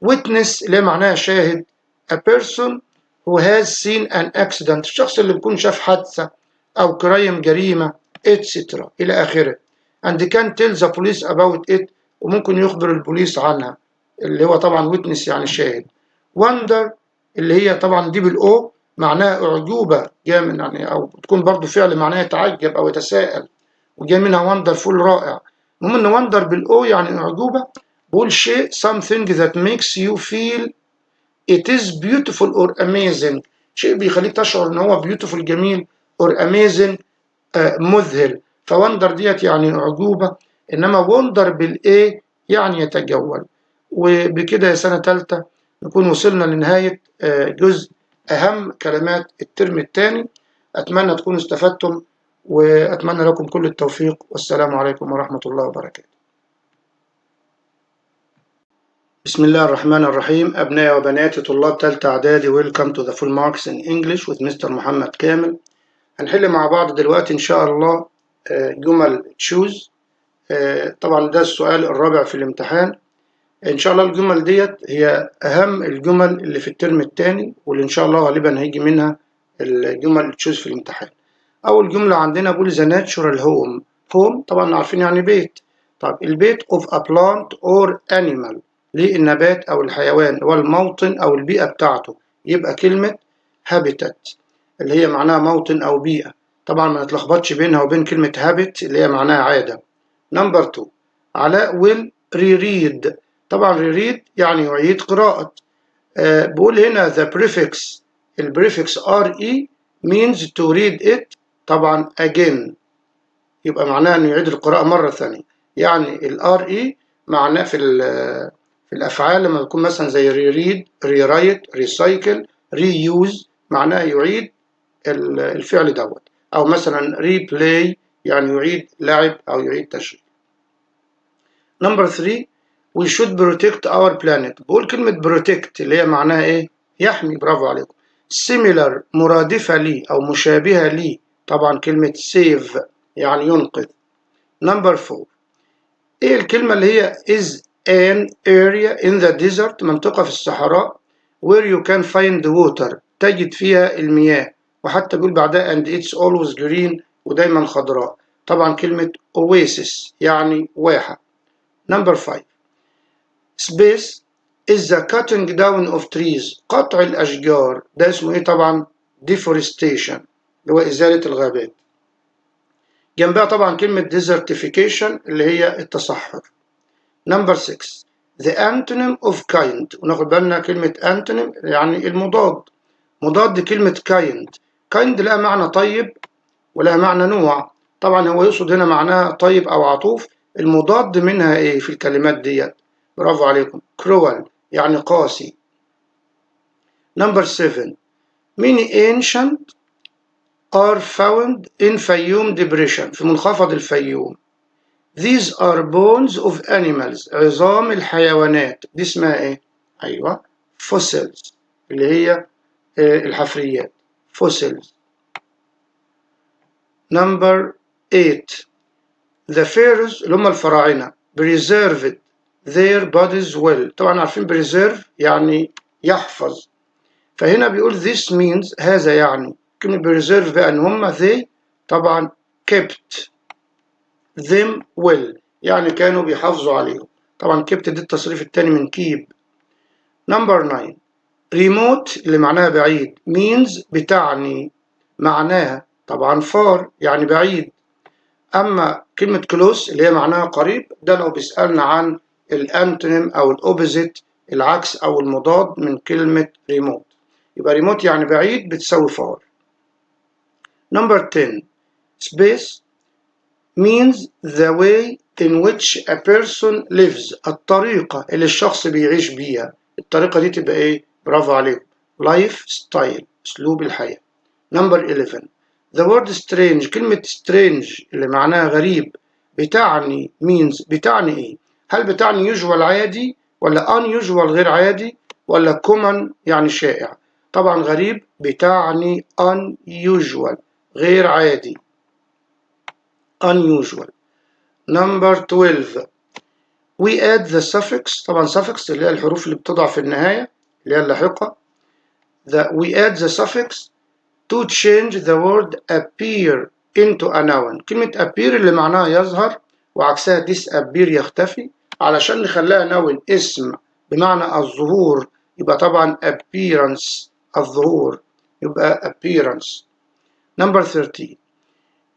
witness اللي معناها شاهد، a person who has seen an accident، الشخص اللي بيكون شاف حادثة أو crime جريمة etc إلى آخره، and can tell the police about it، وممكن يخبر البوليس عنها، اللي هو طبعا witness يعني شاهد. wonder اللي هي طبعا دي بال O معناها أعجوبة، جاية من يعني أو تكون برضو فعل معناها يتعجب أو يتساءل، وجاي منها wonderful رائع. المهم إن wonder بال O يعني أعجوبة، بقول شيء something that makes you feel it is beautiful or amazing، شيء بيخليك تشعر إن هو beautiful جميل or amazing مذهل. ف wonder ديت يعني أعجوبة، إنما wander بال A يعني يتجول. وبكده يا سنة تالتة نكون وصلنا لنهاية جزء أهم كلمات الترم الثاني. أتمنى تكونوا استفدتم، وأتمنى لكم كل التوفيق، والسلام عليكم ورحمة الله وبركاته. بسم الله الرحمن الرحيم. أبنائي وبناتي طلاب تالتة إعدادي، welcome to the full marks in English with Mr. محمد كامل. هنحل مع بعض دلوقتي إن شاء الله جمل choose. طبعا ده السؤال الرابع في الامتحان. إن شاء الله الجمل ديت هي أهم الجمل اللي في الترم الثاني، واللي إن شاء الله غالبا هيجي منها الجمل choose في الامتحان. أول جملة عندنا بقول the natural home. home طبعا عارفين يعني بيت. طب البيت of a plant or animal للنبات أو الحيوان، هو الموطن أو البيئة بتاعته، يبقى كلمة habitat اللي هي معناها موطن أو بيئة. طبعا ما نتلخبطش بينها وبين كلمة habit اللي هي معناها عادة. number 2 علاء will reread. طبعا reread يعني يعيد قراءة. بقول هنا the prefix، ال prefix re means to read it، طبعا again يبقى معناها انه يعيد القراءة مرة ثانية. يعني ال re معناه في الأفعال لما يكون مثلا زي reread، rewrite، recycle، reuse معناه يعيد الفعل دوت، أو مثلا replay يعني يعيد لعب أو يعيد تشغيل. number 3 we should protect our planet. بقول كلمة protect اللي هي معناها إيه؟ يحمي، برافو عليكم. similar مرادفة لي أو مشابهة لي، طبعا كلمة save يعني ينقذ. number 4 إيه الكلمة اللي هي is an area in the desert، منطقة في الصحراء where you can find water، تجد فيها المياه، وحتى بيقول بعدها and it's always green، ودايما خضراء. طبعا كلمة oasis يعني واحة. Number 5، space is the cutting down of trees، قطع الأشجار، ده اسمه إيه؟ طبعا deforestation، اللي هو إزالة الغابات. جنبها طبعا كلمة desertification اللي هي التصحر. Number 6، the antonym of kind، وناخد بالنا كلمة antonym يعني المضاد، مضاد كلمة kind. kind لها معنى طيب ولها معنى نوع، طبعا هو يقصد هنا معناها طيب أو عطوف. المضاد منها إيه في الكلمات ديت؟ برافو عليكم، cruel يعني قاسي. Number 7، many ancient are found in Fayoum depression، في منخفض الفيوم. These are bones of animals، عظام الحيوانات، دي اسمها ايه؟ ايوه، fossils اللي هي الحفريات، fossils. Number 8، the pharaohs اللي هم الفراعنة preserved their bodies well. طبعا عارفين preserve يعني يحفظ، فهنا بيقول this means، هذا يعني، كلمة preserve بقى ان هم they طبعا kept them well، يعني كانوا بيحافظوا عليهم. طبعا kept دي التصريف الثاني من keep. Number 9، remote اللي معناها بعيد means بتعني، معناها طبعا far يعني بعيد. أما كلمة close اللي هي معناها قريب، ده لو بيسألنا عن ال antonym أو ال opposite، العكس أو المضاد من كلمة remote. يبقى remote يعني بعيد بتساوي far. Number 10، space means the way in which a person lives، الطريقة اللي الشخص بيعيش بيها، الطريقة دي تبقى ايه؟ برافو عليكم، life style، أسلوب الحياة. Number 11، the word strange، كلمة strange اللي معناها غريب بتعني means، بتعني ايه؟ هل بتعني usual عادي، ولا unusual غير عادي، ولا common يعني شائع؟ طبعا غريب بتعني unusual، غير عادي، unusual. Number 12، we add the suffix، طبعا suffix اللي هي الحروف اللي بتضع في النهاية، اللي هي اللاحقة، we add the suffix to change the word appear into a noun. كلمة appear اللي معناها يظهر وعكسها disappear يختفي، علشان نخليها noun اسم بمعنى الظهور، يبقى طبعا appearance، الظهور، يبقى appearance. Number 13،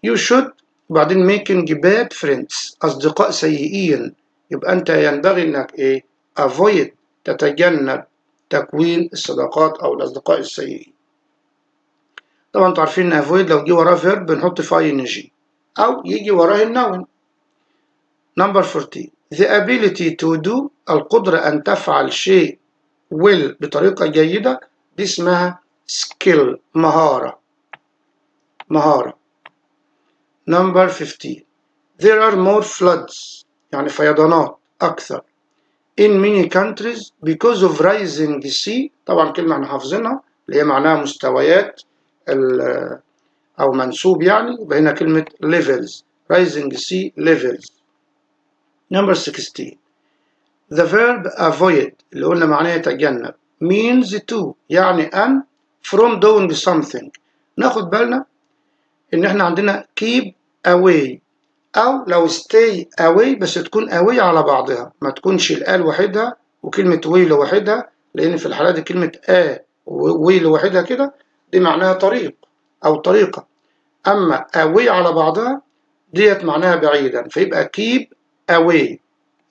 you should وبعدين making bad friends، أصدقاء سيئين، يبقى أنت ينبغي إنك إيه؟ avoid، تتجنب تكوين الصداقات أو الأصدقاء السيئين. طبعا انتوا عارفين ان avoid لو جه وراه verb بنحط في ing أو يجي وراه ال noun. Number 14، the ability to do، القدرة أن تفعل شيء well بطريقة جيدة، دي اسمها skill، مهارة، مهارة. Number 15، there are more floods، يعني فيضانات أكثر، in many countries because of rising sea. طبعا كلمة احنا حافظينها اللي هي معناها مستويات أو منسوب يعني، يبقى هنا كلمة levels، rising sea levels. Number 16، the verb avoid اللي قلنا معناه يتجنب means to، يعني أن، from doing something. ناخد بالنا إن إحنا عندنا keep away أو لو stay away، بس تكون away على بعضها، ما تكونش ال a لوحدها وكلمة way لوحدها، لأن في الحالة دي كلمة a way لوحدها كده دي معناها طريق أو طريقة، أما away على بعضها ديت معناها بعيدا، فيبقى keep away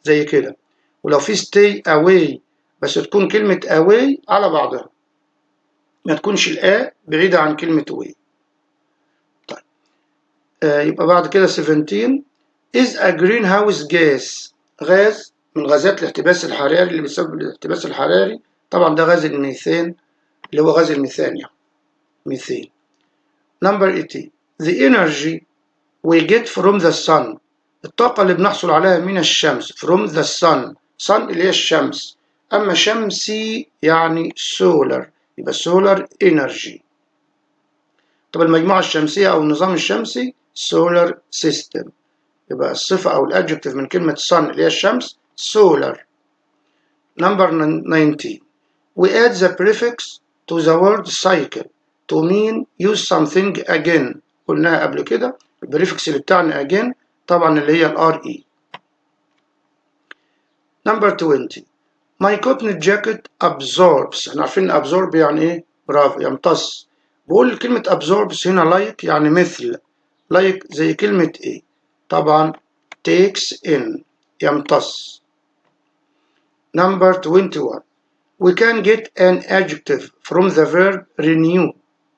زي كده. ولو في stay away بس تكون كلمة away على بعضها، ما تكونش ال a بعيدة عن كلمة way. طيب، يبقى بعد كده 17 is a greenhouse gas، غاز من غازات الاحتباس الحراري اللي بيسبب الاحتباس الحراري، طبعا ده غاز الميثان اللي هو غاز الميثان يعني methane. Number 18، the energy we get from the sun، الطاقة اللي بنحصل عليها من الشمس، from the sun، sun اللي هي الشمس، أما شمسي يعني solar، يبقى solar energy. طب المجموعة الشمسية أو النظام الشمسي solar system، يبقى الصفة أو ال adjective من كلمة sun اللي هي الشمس solar. Number 19، We add the prefix to the word cycle to mean use something again. قلناها قبل كده، ال prefix اللي بتاعنا again طبعا اللي هي ال RE. Number 20، My cotton jacket absorbs. احنا عارفين absorb يعني ايه؟ برافو، يمتص. بقول كلمة absorbs هنا like يعني مثل، like زي كلمة ايه؟ طبعا takes in، يمتص. Number 21، We can get an adjective from the verb renew.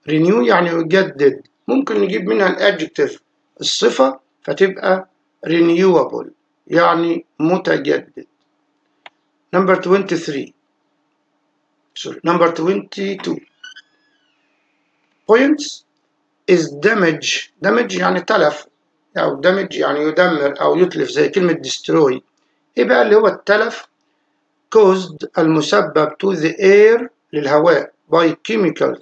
Renew يعني يجدد، ممكن نجيب منها ال adjective الصفة فتبقى renewable يعني متجدد. Number 23، sorry، number 22، Points is damage. Damage يعني تلف، أو damage يعني يدمر أو يتلف زي كلمة destroy. إيه بقى اللي هو التلف؟ Caused المسبب، to the air للهواء، by chemicals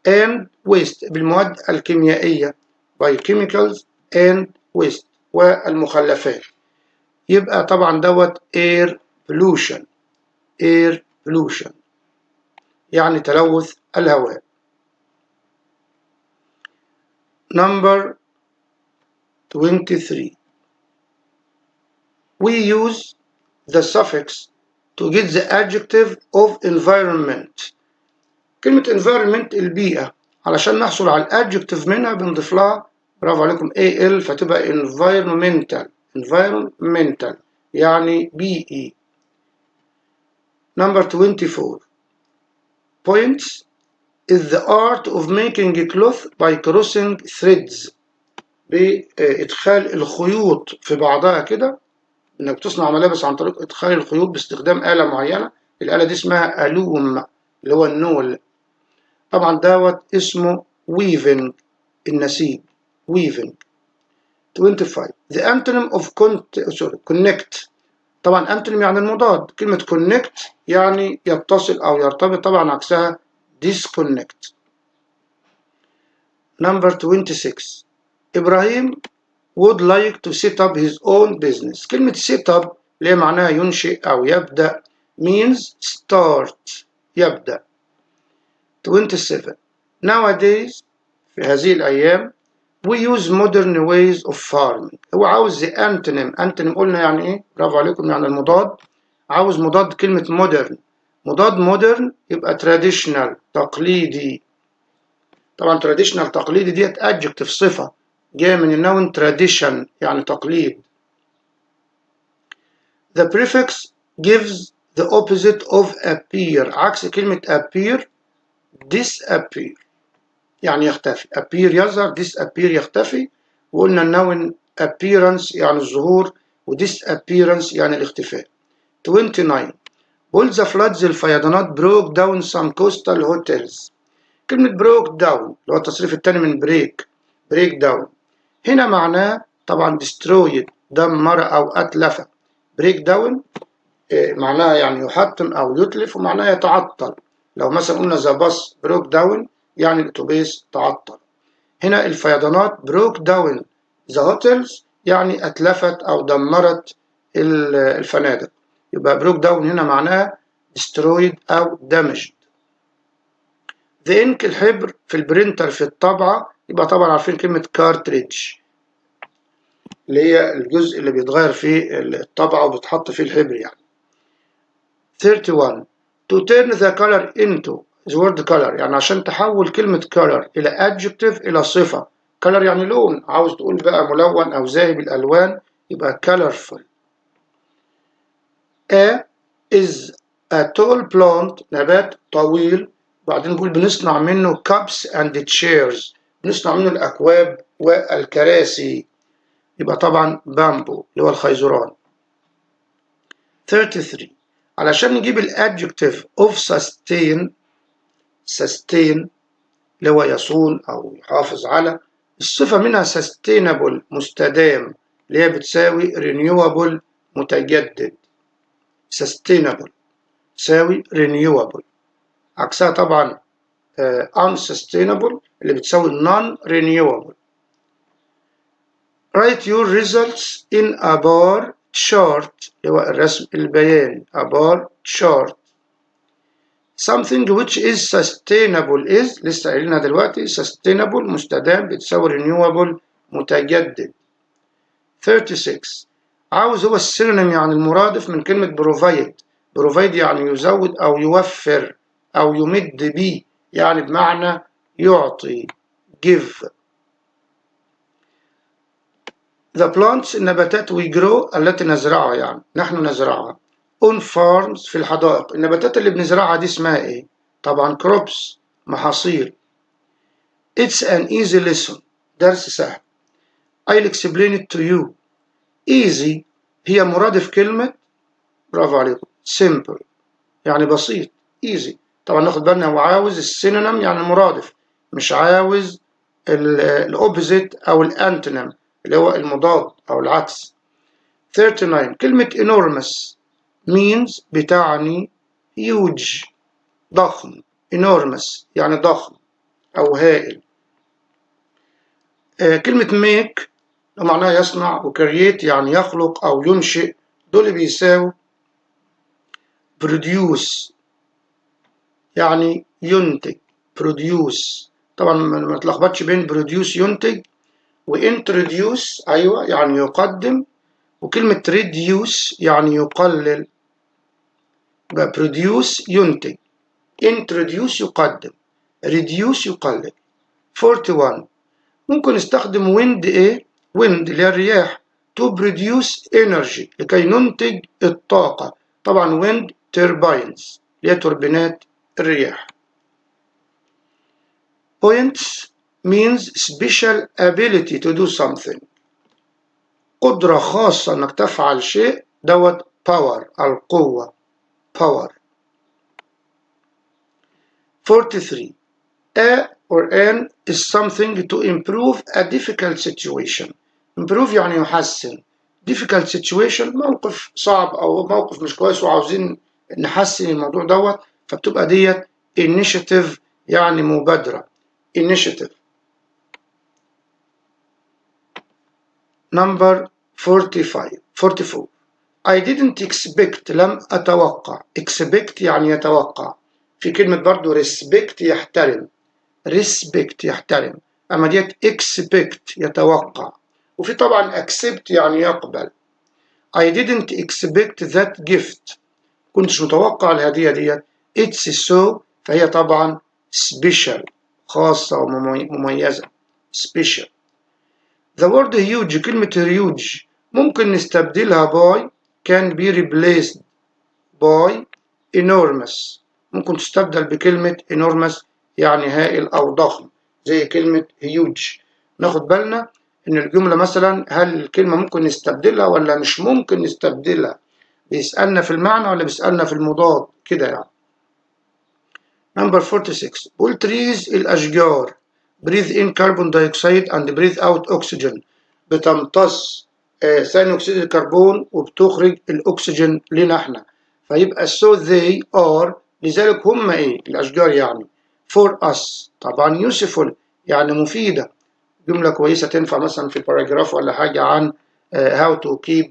and waste بالمواد الكيميائية، by chemicals and waste والمخلفات. يبقى طبعا دوت air pollution. Air pollution يعني تلوث الهواء. Number 23، We use the suffix to get the adjective of environment. كلمة environment البيئة، علشان نحصل على ال adjective منها بنضيف لها، برافو عليكم، AL فتبقى environmental. Environmental يعني بيئي. Number 24، Points is the art of making cloth by crossing threads. بإدخال الخيوط في بعضها كده، إنك تصنع ملابس عن طريق إدخال الخيوط باستخدام آلة معينة، الآلة دي اسمها a loom اللي هو النول. طبعا دوت اسمه weaving، النسيج، weaving. 25، The antonym of sorry، connect. طبعا antonym يعني المضاد، كلمة connect يعني يتصل أو يرتبط، طبعا عكسها disconnect. Number 26، إبراهيم would like to set up his own business. كلمة set up اللي هي معناها ينشئ أو يبدأ، means start يبدأ. 27، Nowadays في هذه الأيام، we use modern ways of farming. هو عاوز the antonym. Antonym قلنا يعني إيه؟ برافو عليكم، يعني المضاد. عاوز مضاد كلمة modern. مضاد modern يبقى traditional تقليدي. طبعا traditional تقليدي ديت adjective صفة جاية من ال noun tradition يعني تقليد. The prefix gives the opposite of appear. عكس كلمة appear، disappear يعني يختفي. Appear يظهر، disappear يختفي. وقلنا ال noun appearance يعني الظهور و disappearance يعني الاختفاء. 29، بقول the floods الفيضانات broke down some coastal hotels. كلمة broke down اللي هو التصريف الثاني من break، break down هنا معناه طبعا destroyed دمر أو أتلف. Break down معناها يعني يحطم أو يتلف، ومعناها يتعطل. لو مثلا قلنا the bus broke down يعني الأتوبيس تعطل. هنا الفيضانات broke down the hotels يعني أتلفت أو دمرت الفنادق. يبقى broke down هنا معناها destroyed أو damaged. The ink الحبر في ال printer في الطابعة، يبقى طبعا عارفين كلمة cartridge اللي هي الجزء اللي بيتغير فيه الطابعة وبيتحط فيه الحبر يعني. 31، To turn the color into the word color، يعني عشان تحول كلمة color إلى adjective إلى صفة. Color يعني لون، عاوز تقول بقى ملون أو زاهي بالألوان يبقى colorful. A is a tall plant نبات طويل، بعدين نقول بنصنع منه cups and chairs، بنصنع منه الأكواب والكراسي، يبقى طبعا بامبو اللي هو الخيزران. 33، علشان نجيب ال adjective of sustain. Sustain اللي هو يصون أو يحافظ على، الصفة منها sustainable مستدام، اللي هي بتساوي renewable متجدد. Sustainable تساوي renewable، عكسها طبعا unsustainable اللي بتساوي non renewable. Write your results in a bar chart اللي هو الرسم البياني، a bar chart. Something which is sustainable is، لسه قايلينها دلوقتي، sustainable مستدام بتساوي renewable متجدد. 36، عاوز هو ال synonym يعني المرادف من كلمة provide. Provide يعني يزود أو يوفر أو يمد بي، يعني بمعنى يعطي، give. The plants النباتات we grow التي نزرعها، يعني نحن نزرعها، on farms في الحدائق. النباتات اللي بنزرعها دي اسمها ايه؟ طبعا crops محاصيل. It's an easy lesson درس سهل. I'll explain it to you. Easy هي مرادف كلمة، برافو عليكم، simple يعني بسيط، easy. طبعا ناخد بالنا هو عاوز ال synonym يعني المرادف، مش عاوز ال opposite او ال antonym اللي هو المضاد او العكس. 39، كلمة enormous means بتعني huge ضخم. Enormous يعني ضخم أو هائل. كلمة make معناها يصنع، و create يعني يخلق أو ينشئ، دول بيساووا produce يعني ينتج، produce. طبعا ما تلخبطش بين produce ينتج و introduce، أيوة، يعني يقدم، وكلمة reduce يعني يقلل. يبقى produce ينتج، introduce يقدم، reduce يقلل. 41، ممكن نستخدم wind ايه؟ Wind اللي هي الرياح، to produce energy لكي ننتج الطاقة. طبعا wind turbines اللي هي توربينات الرياح. Points means special ability to do something، قدرة خاصة انك تفعل شيء، دوت power القوة، power. 43، A or an is something to improve a difficult situation. Improve يعني يحسن، difficult situation موقف صعب أو موقف مش كويس وعاوزين نحسن الموضوع دوت، فبتبقى ديت initiative يعني مبادرة، initiative. Number 45، 44، I didn't expect لم أتوقع. Expect يعني يتوقع. في كلمة برضو respect يحترم، respect يحترم، أما ديت expect يتوقع. وفي طبعا accept يعني يقبل. I didn't expect that gift، كنتش متوقع الهدية ديت. It's so، فهي طبعا special خاصة ومميزة، special. The word huge، كلمة huge ممكن نستبدلها by، can be replaced by enormous، ممكن تستبدل بكلمة enormous يعني هائل أو ضخم زي كلمة huge. ناخد بالنا إن الجملة مثلا هل الكلمة ممكن نستبدلها ولا مش ممكن نستبدلها، بيسألنا في المعنى ولا بيسألنا في المضاد كده يعني. Number 46، قول trees الأشجار breathe in carbon dioxide and breathe out oxygen، بتمتص ثاني أكسيد الكربون وبتخرج الأكسجين لنا احنا، فيبقى so they are لذلك هم ايه الأشجار يعني for us، طبعا useful يعني مفيدة. جملة كويسة تنفع مثلا في paragraph ولا حاجة عن how to keep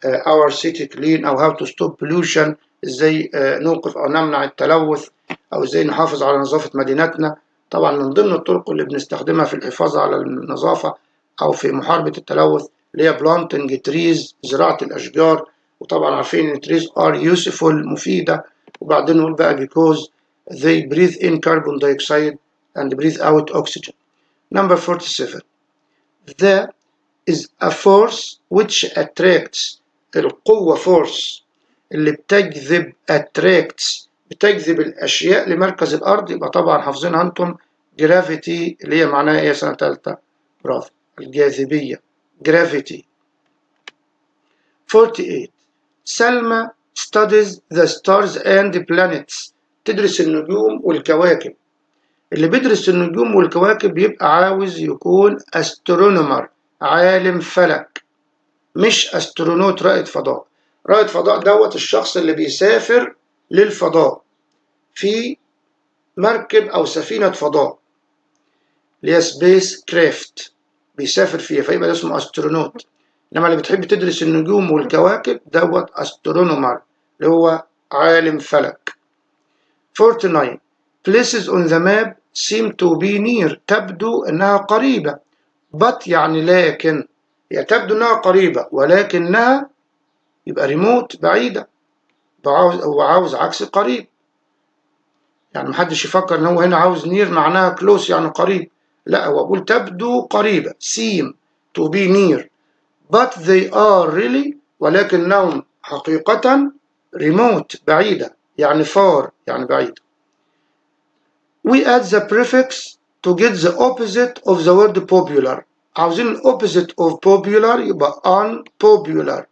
our city clean أو how to stop pollution، ازاي نوقف أو نمنع التلوث أو ازاي نحافظ على نظافة مدينتنا. طبعا من ضمن الطرق اللي بنستخدمها في الحفاظ على النظافة أو في محاربة التلوث اللي هي planting trees زراعة الأشجار، وطبعا عارفين إن trees are useful مفيدة. وبعدين نقول بقى because they breathe in carbon dioxide and breathe out oxygen. Number 47، The is a force which attracts، القوة force اللي بتجذب، attracts بتجذب الأشياء لمركز الأرض، يبقى طبعا حافظينها أنتم gravity اللي هي معناها إيه سنة تالتة؟ برافو، الجاذبية، gravity. 48، سلمى studies the stars and the planets، تدرس النجوم والكواكب. اللي بيدرس النجوم والكواكب بيبقى عاوز يكون astronomer عالم فلك، مش astronaut رائد فضاء. رائد فضاء دوت الشخص اللي بيسافر للفضاء في مركب أو سفينة فضاء اللي هي spacecraft بيسافر فيها، فيبقى ده اسمه astronaut. إنما اللي بتحب تدرس النجوم والكواكب دوت astronomer اللي هو عالم فلك. 49. Places on the map seem to be near، تبدو أنها قريبة، but يعني لكن، هي تبدو أنها قريبة ولكنها يبقى ريموت بعيدة. هو عاوز عكس قريب، يعني محدش يفكر ان هو هنا عاوز near معناها close يعني قريب، لا هو بيقول تبدو قريبة seem to be near but they are really، ولكنهم حقيقة remote بعيدة، يعني far يعني بعيدة. We add the prefix to get the opposite of the word popular. عاوزين opposite of popular يبقى unpopular،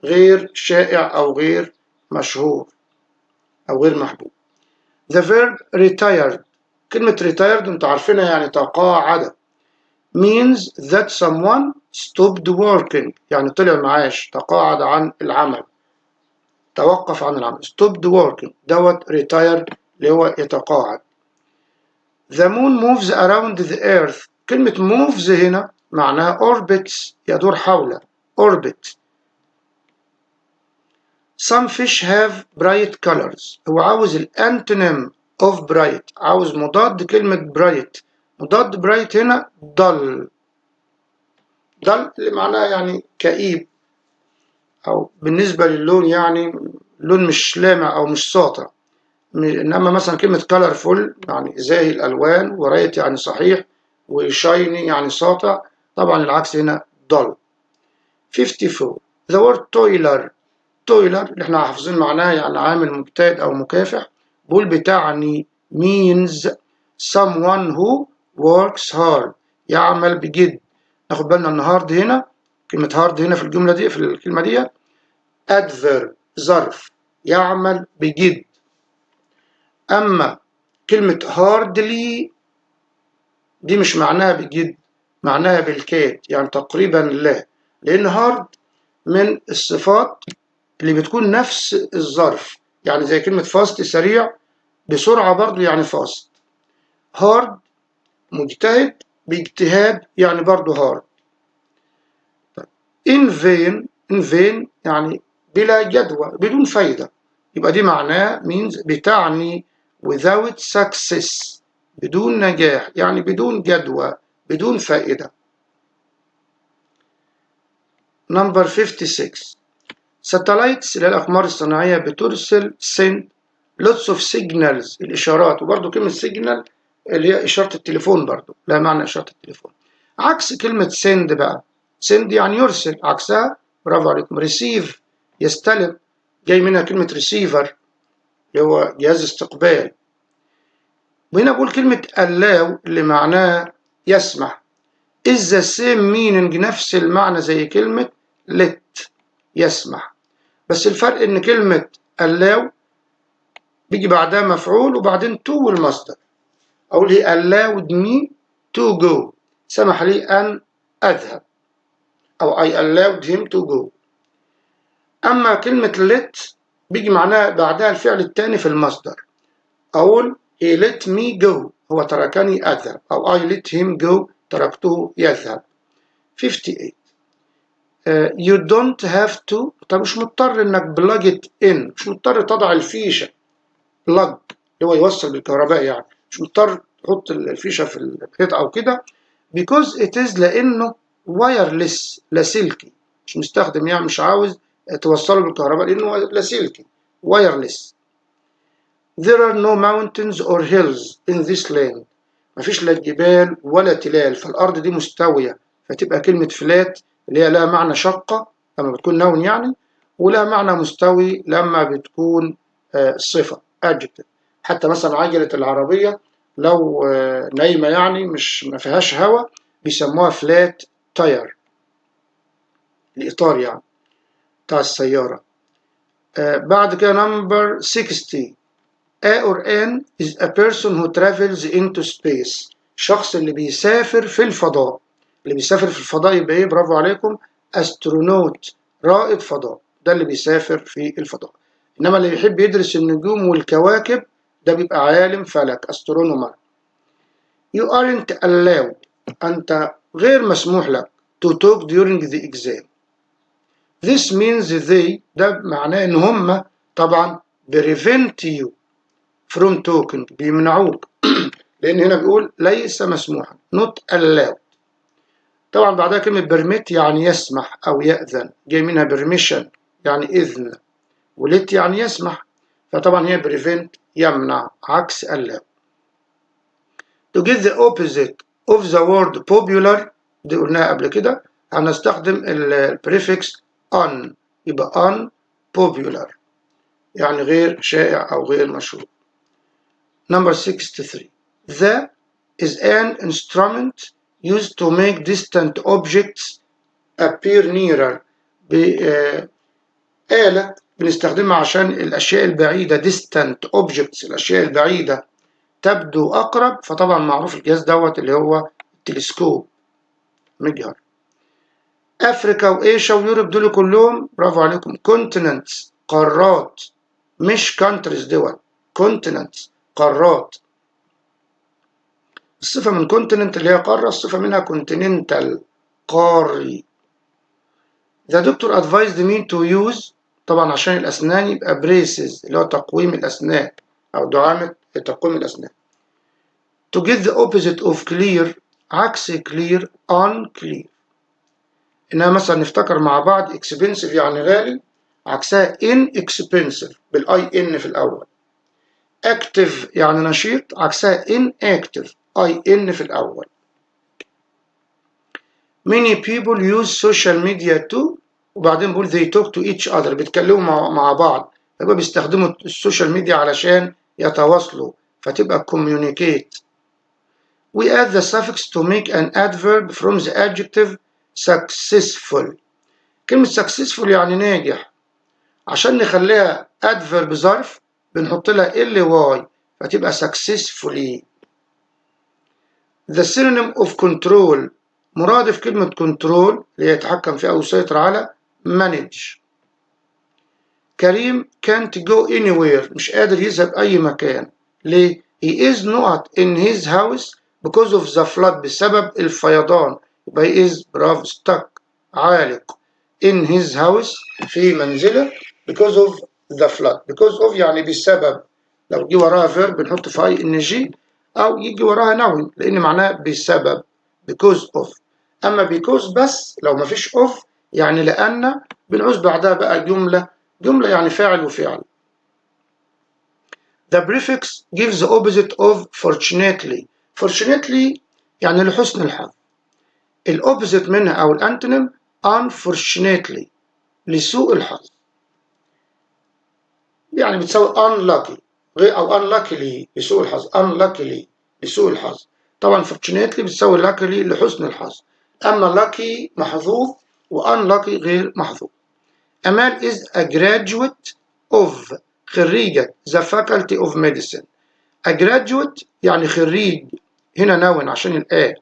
غير شائع أو غير مشهور أو غير محبوب. The verb retired، كلمة retired انتوا عارفينها يعني تقاعد، means that someone stopped working، يعني طلع معاش، تقاعد عن العمل، توقف عن العمل، stopped working دوت retired اللي هو يتقاعد. The moon moves around the earth، كلمة moves هنا معناها orbits يدور حول، orbit. Some fish have bright colors، هو عاوز ال antonym of bright، عاوز مضاد كلمة bright، مضاد bright هنا dull، dull اللي معناها يعني كئيب، أو بالنسبة للون يعني لون مش لامع أو مش ساطع. إنما مثلا كلمة colorful يعني زاهي الألوان، و right يعني صحيح، و shiny يعني ساطع، طبعا العكس هنا dull. 54. The word toiler، toiler اللي احنا حافظين معناها يعني عامل مجتهد أو مكافح، بقول بتعني means someone who works hard، يعمل بجد. ناخد بالنا ان hard هنا، كلمة hard هنا في الجملة دي، في الكلمة دي adverb ظرف، يعمل بجد. أما كلمة hardly دي مش معناها بجد، معناها بالكاد يعني تقريبا لا، لأن hard من الصفات اللي بتكون نفس الظرف، يعني زي كلمة fast سريع، بسرعة برضو يعني fast. hard مجتهد، باجتهاد يعني برضو hard. in vain، in vain يعني بلا جدوى، بدون فايدة، يبقى دي معناه means بتعني without success بدون نجاح، يعني بدون جدوى، بدون فائدة. Number 56. Satellites اللي هي الأقمار الصناعية بترسل send lots of signals الإشارات، وبرضو كلمة signal اللي هي إشارة التليفون، برضو لها معنى إشارة التليفون. عكس كلمة send بقى، send يعني يرسل، عكسها برافو عليكم receive يستلم، جاي منها كلمة receiver اللي هو جهاز استقبال. وهنا بقول كلمة allow اللي معناها يسمح is the same meaning نفس المعنى زي كلمة let يسمح، بس الفرق إن كلمة allow بيجي بعدها مفعول وبعدين to والمصدر. أقول he allowed me to go، سمح لي أن أذهب، أو I allowed him to go. أما كلمة let بيجي معناها بعدها الفعل الثاني في المصدر. أقول he let me go، هو تركني أذهب، أو I let him go، تركته يذهب. 58. You don't have to، طب مش مضطر انك plug it in، مش مضطر تضع الفيشة، plug اللي هو يوصل بالكهرباء يعني، مش مضطر تحط الفيشة في الحيط أو كده، because it is لأنه wireless لاسلكي، مش مستخدم يعني مش عاوز توصله بالكهرباء لأنه لاسلكي wireless. There are no mountains or hills in this land، مفيش لا جبال ولا تلال، فالأرض دي مستوية، فتبقى كلمة flat اللي هي لها معنى شقة لما بتكون noun يعني، ولها معنى مستوي لما بتكون صفة adjective. حتى مثلا عجلة العربية لو نايمة يعني مش ما فيهاش هوا بيسموها flat tire، الإطار يعني بتاع السيارة. بعد كده number 60. A or an is a person who travels into space، الشخص اللي بيسافر في الفضاء، اللي بيسافر في الفضاء يبقى ايه؟ برافو عليكم astronaut، رائد فضاء، ده اللي بيسافر في الفضاء. انما اللي بيحب يدرس النجوم والكواكب ده بيبقى عالم فلك astronomer. You aren't allowed، أنت غير مسموح لك to talk during the exam. This means they، ده معناه إن هم طبعا prevent you from talking بيمنعوك لأن هنا بيقول ليس مسموحا not allowed. طبعا بعدها كلمة permit يعني يسمح أو يأذن، جاي منها permission يعني إذن، و let يعني يسمح، فطبعا هي prevent يمنع عكس allow. To get the opposite of the word popular دي قلناها قبل كده، هنستخدم ال prefix un، يبقى unpopular يعني غير شائع أو غير مشهور. Number 63. The is an instrument used to make distant objects appear nearer. آلة بنستخدمها عشان الأشياء البعيدة، distant objects الأشياء البعيدة تبدو أقرب، فطبعا معروف الجهاز دوت اللي هو التلسكوب مجهر. Africa و Asia و Europe دول كلهم برافو عليكم continents قارات، مش countries، دول continents قارات. الصفة من continent اللي هي قارة، الصفة منها continental قاري. The doctor advised me to use طبعا عشان الأسنان يبقى braces اللي هو تقويم الأسنان أو دعامة تقويم الأسنان. To get the opposite of clear عكس clear unclear. إنها مثلا نفتكر مع بعض expensive يعني غالي، عكسها inexpensive بال I N في الأول. active يعني نشيط، عكسها inactive I N في الأول. Many people use social media to وبعدين بقول they talk to each other بيتكلموا مع بعض، يبقى بيستخدموا ال social media علشان يتواصلوا، فتبقى communicate. We add the suffix to make an adverb from the adjective successful. كلمة successful يعني ناجح، عشان نخليها adverb ظرف بنحط لها ly فتبقى successfully. The synonym of control مرادف كلمة control اللي يتحكم فيها أو يسيطر على manage. كريم can't go anywhere مش قادر يذهب أي مكان، ليه؟ He is not in his house because of the flood بسبب الفيضان، يبقى he is برافو stuck عالق in his house في منزله because of the flood. because of يعني بسبب، لو جه وراها verb بنحط في ing أو يجي وراها noun لأن معناه بسبب because of. أما because بس لو مفيش of يعني لأن، بنعوز بعدها بقى جملة، جملة يعني فاعل وفعل. The prefix gives the opposite of fortunately. fortunately يعني لحسن الحظ. ال opposite منها أو ال antonym unfortunately لسوء الحظ، يعني بتساوي unlucky غير أو unluckily لسوء الحظ، unluckily لسوء الحظ. طبعا fortunately بتساوي luckily لحسن الحظ، أما lucky محظوظ و unlucky غير محظوظ. أمال is a graduate of خريجة the faculty of medicine. A graduate يعني خريج، هنا noun عشان ال a.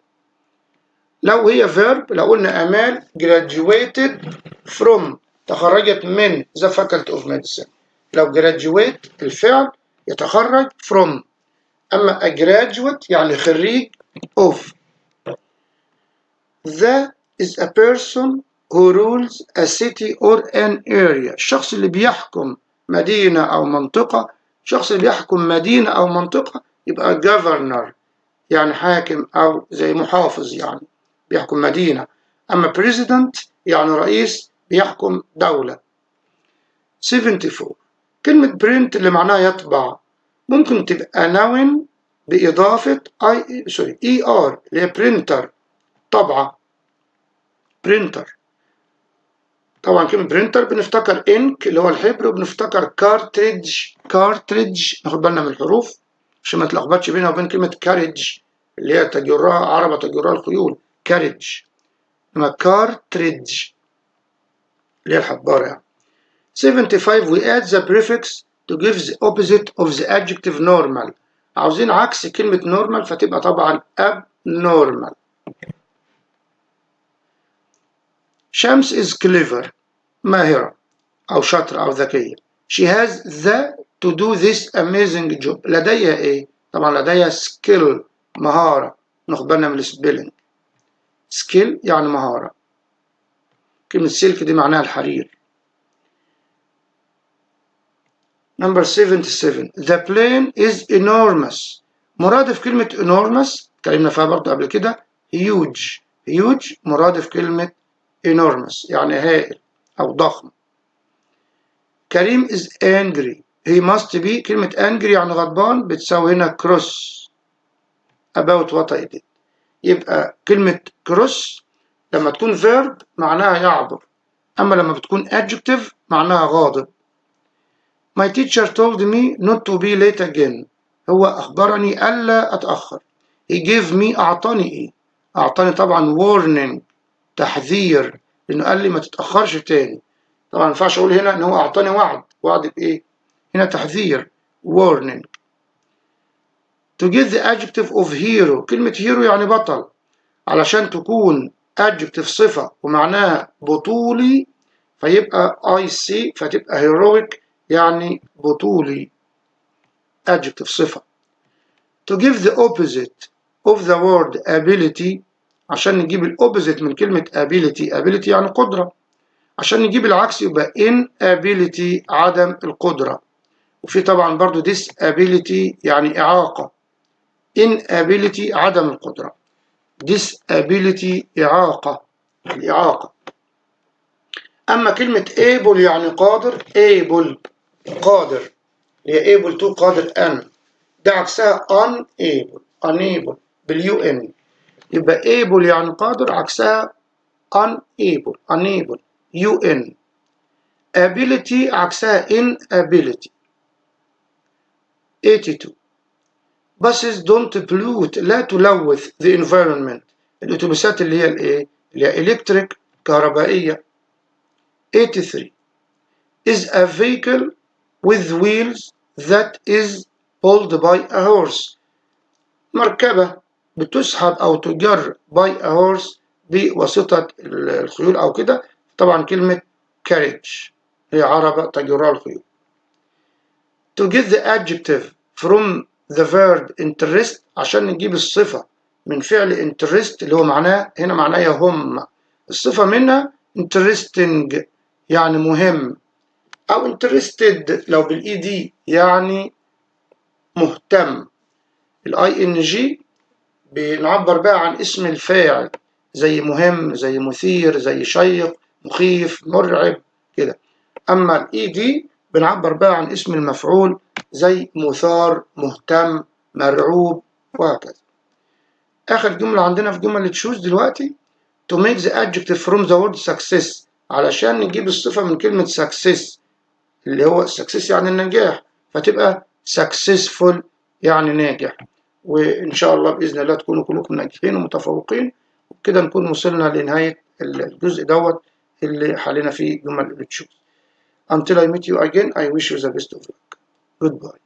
لو هي verb لو قلنا أمال graduated from تخرجت من the faculty of medicine، لو graduate الفعل يتخرج from، أما a graduate يعني خريج of. The is a person who rules a city or an area. الشخص اللي بيحكم مدينة أو منطقة، الشخص اللي بيحكم مدينة أو منطقة يبقى governor يعني حاكم أو زي محافظ يعني بيحكم مدينة. أما president يعني رئيس بيحكم دولة. 74 كلمة print اللي معناها يطبع ممكن تبقى noun بإضافة I sorry ER اللي هي printer طبعة printer. طبعا كلمة printer بنفتكر ink اللي هو الحبر، وبنفتكر cartridge cartridge، ناخد بالنا من الحروف عشان ما تلخبطش بينها وبين كلمة carriage اللي هي تجرها عربة تجرها الخيول carriage، انما cartridge اللي هي الحبارة يعني. 75 we add the prefix to give the opposite of the adjective normal. عاوزين عكس كلمة normal فتبقى طبعا abnormal. شمس is clever ماهرة أو شاطرة أو ذكية. She has the to do this amazing job. لديها إيه؟ طبعا لديها skill مهارة، ناخد بالنا من ال spelling. skill يعني مهارة. كلمة silk دي معناها الحرير. Number 77، The plane is enormous. مرادف كلمة enormous اتكلمنا فيها برضه قبل كده، huge. huge مرادف كلمة enormous، يعني هائل أو ضخم. كريم is angry، he must be. كلمة angry يعني غضبان، بتساوي هنا cross about what I did. يبقى كلمة cross لما تكون verb معناها يعبر، أما لما بتكون adjective معناها غاضب. My teacher told me not to be late again. هو أخبرني ألا أتأخر. He gave me، أعطاني إيه؟ أعطاني طبعا warning، تحذير، لأنه قال لي ما تتأخرش تاني. طبعا ما ينفعش أقول هنا إن هو أعطاني وعد. وعد بإيه؟ هنا تحذير، warning. To get the adjective of hero، كلمة hero يعني بطل، علشان تكون adjective صفة ومعناها بطولي فيبقى IC، فتبقى heroic يعني بطولي، adjective صفة. To give the opposite of the word ability، عشان نجيب ال opposite من كلمة ability، ability يعني قدرة، عشان نجيب العكس يبقى inability، عدم القدرة. وفي طبعا برضو disability يعني إعاقة. inability عدم القدرة، disability إعاقة، الإعاقة. أما كلمة able يعني قادر، able قادر، هي able to قادر أن، ده عكسها unable، unable بال UN. يبقى able يعني قادر، عكسها unable، unable UN. ability عكسها inability. 82، buses don't pollute، لا تلوث، the environment. الأتوبيسات اللي هي الإيه؟ اللي هي electric، كهربائية. 83، is a vehicle with wheels that is pulled by a horse. مركبة بتسحب أو تجر by a horse، بواسطة الخيول أو كده. طبعا كلمة carriage هي عربة تجرها الخيول. To get the adjective from the verb interest، عشان نجيب الصفة من فعل interest اللي هو معناه هنا معناه يهم، الصفة منها interesting يعني مهم، أو interested لو بال ED يعني مهتم. ال ING بنعبر بقى عن اسم الفاعل، زي مهم، زي مثير، زي شيق، مخيف، مرعب كده. اما ال ED بنعبر بقى عن اسم المفعول، زي مثار، مهتم، مرعوب، وهكذا. اخر جمله عندنا في جمل choose دلوقتي: to make the adjective from the word success، علشان نجيب الصفة من كلمة success، اللي هو success يعني النجاح، فتبقى successful يعني ناجح. وإن شاء الله بإذن الله تكونوا كلكم ناجحين ومتفوقين. وبكده نكون وصلنا لنهاية الجزء دوت اللي حلينا فيه جمل ال choose. Until I meet you again، I wish you the best of luck. Goodbye.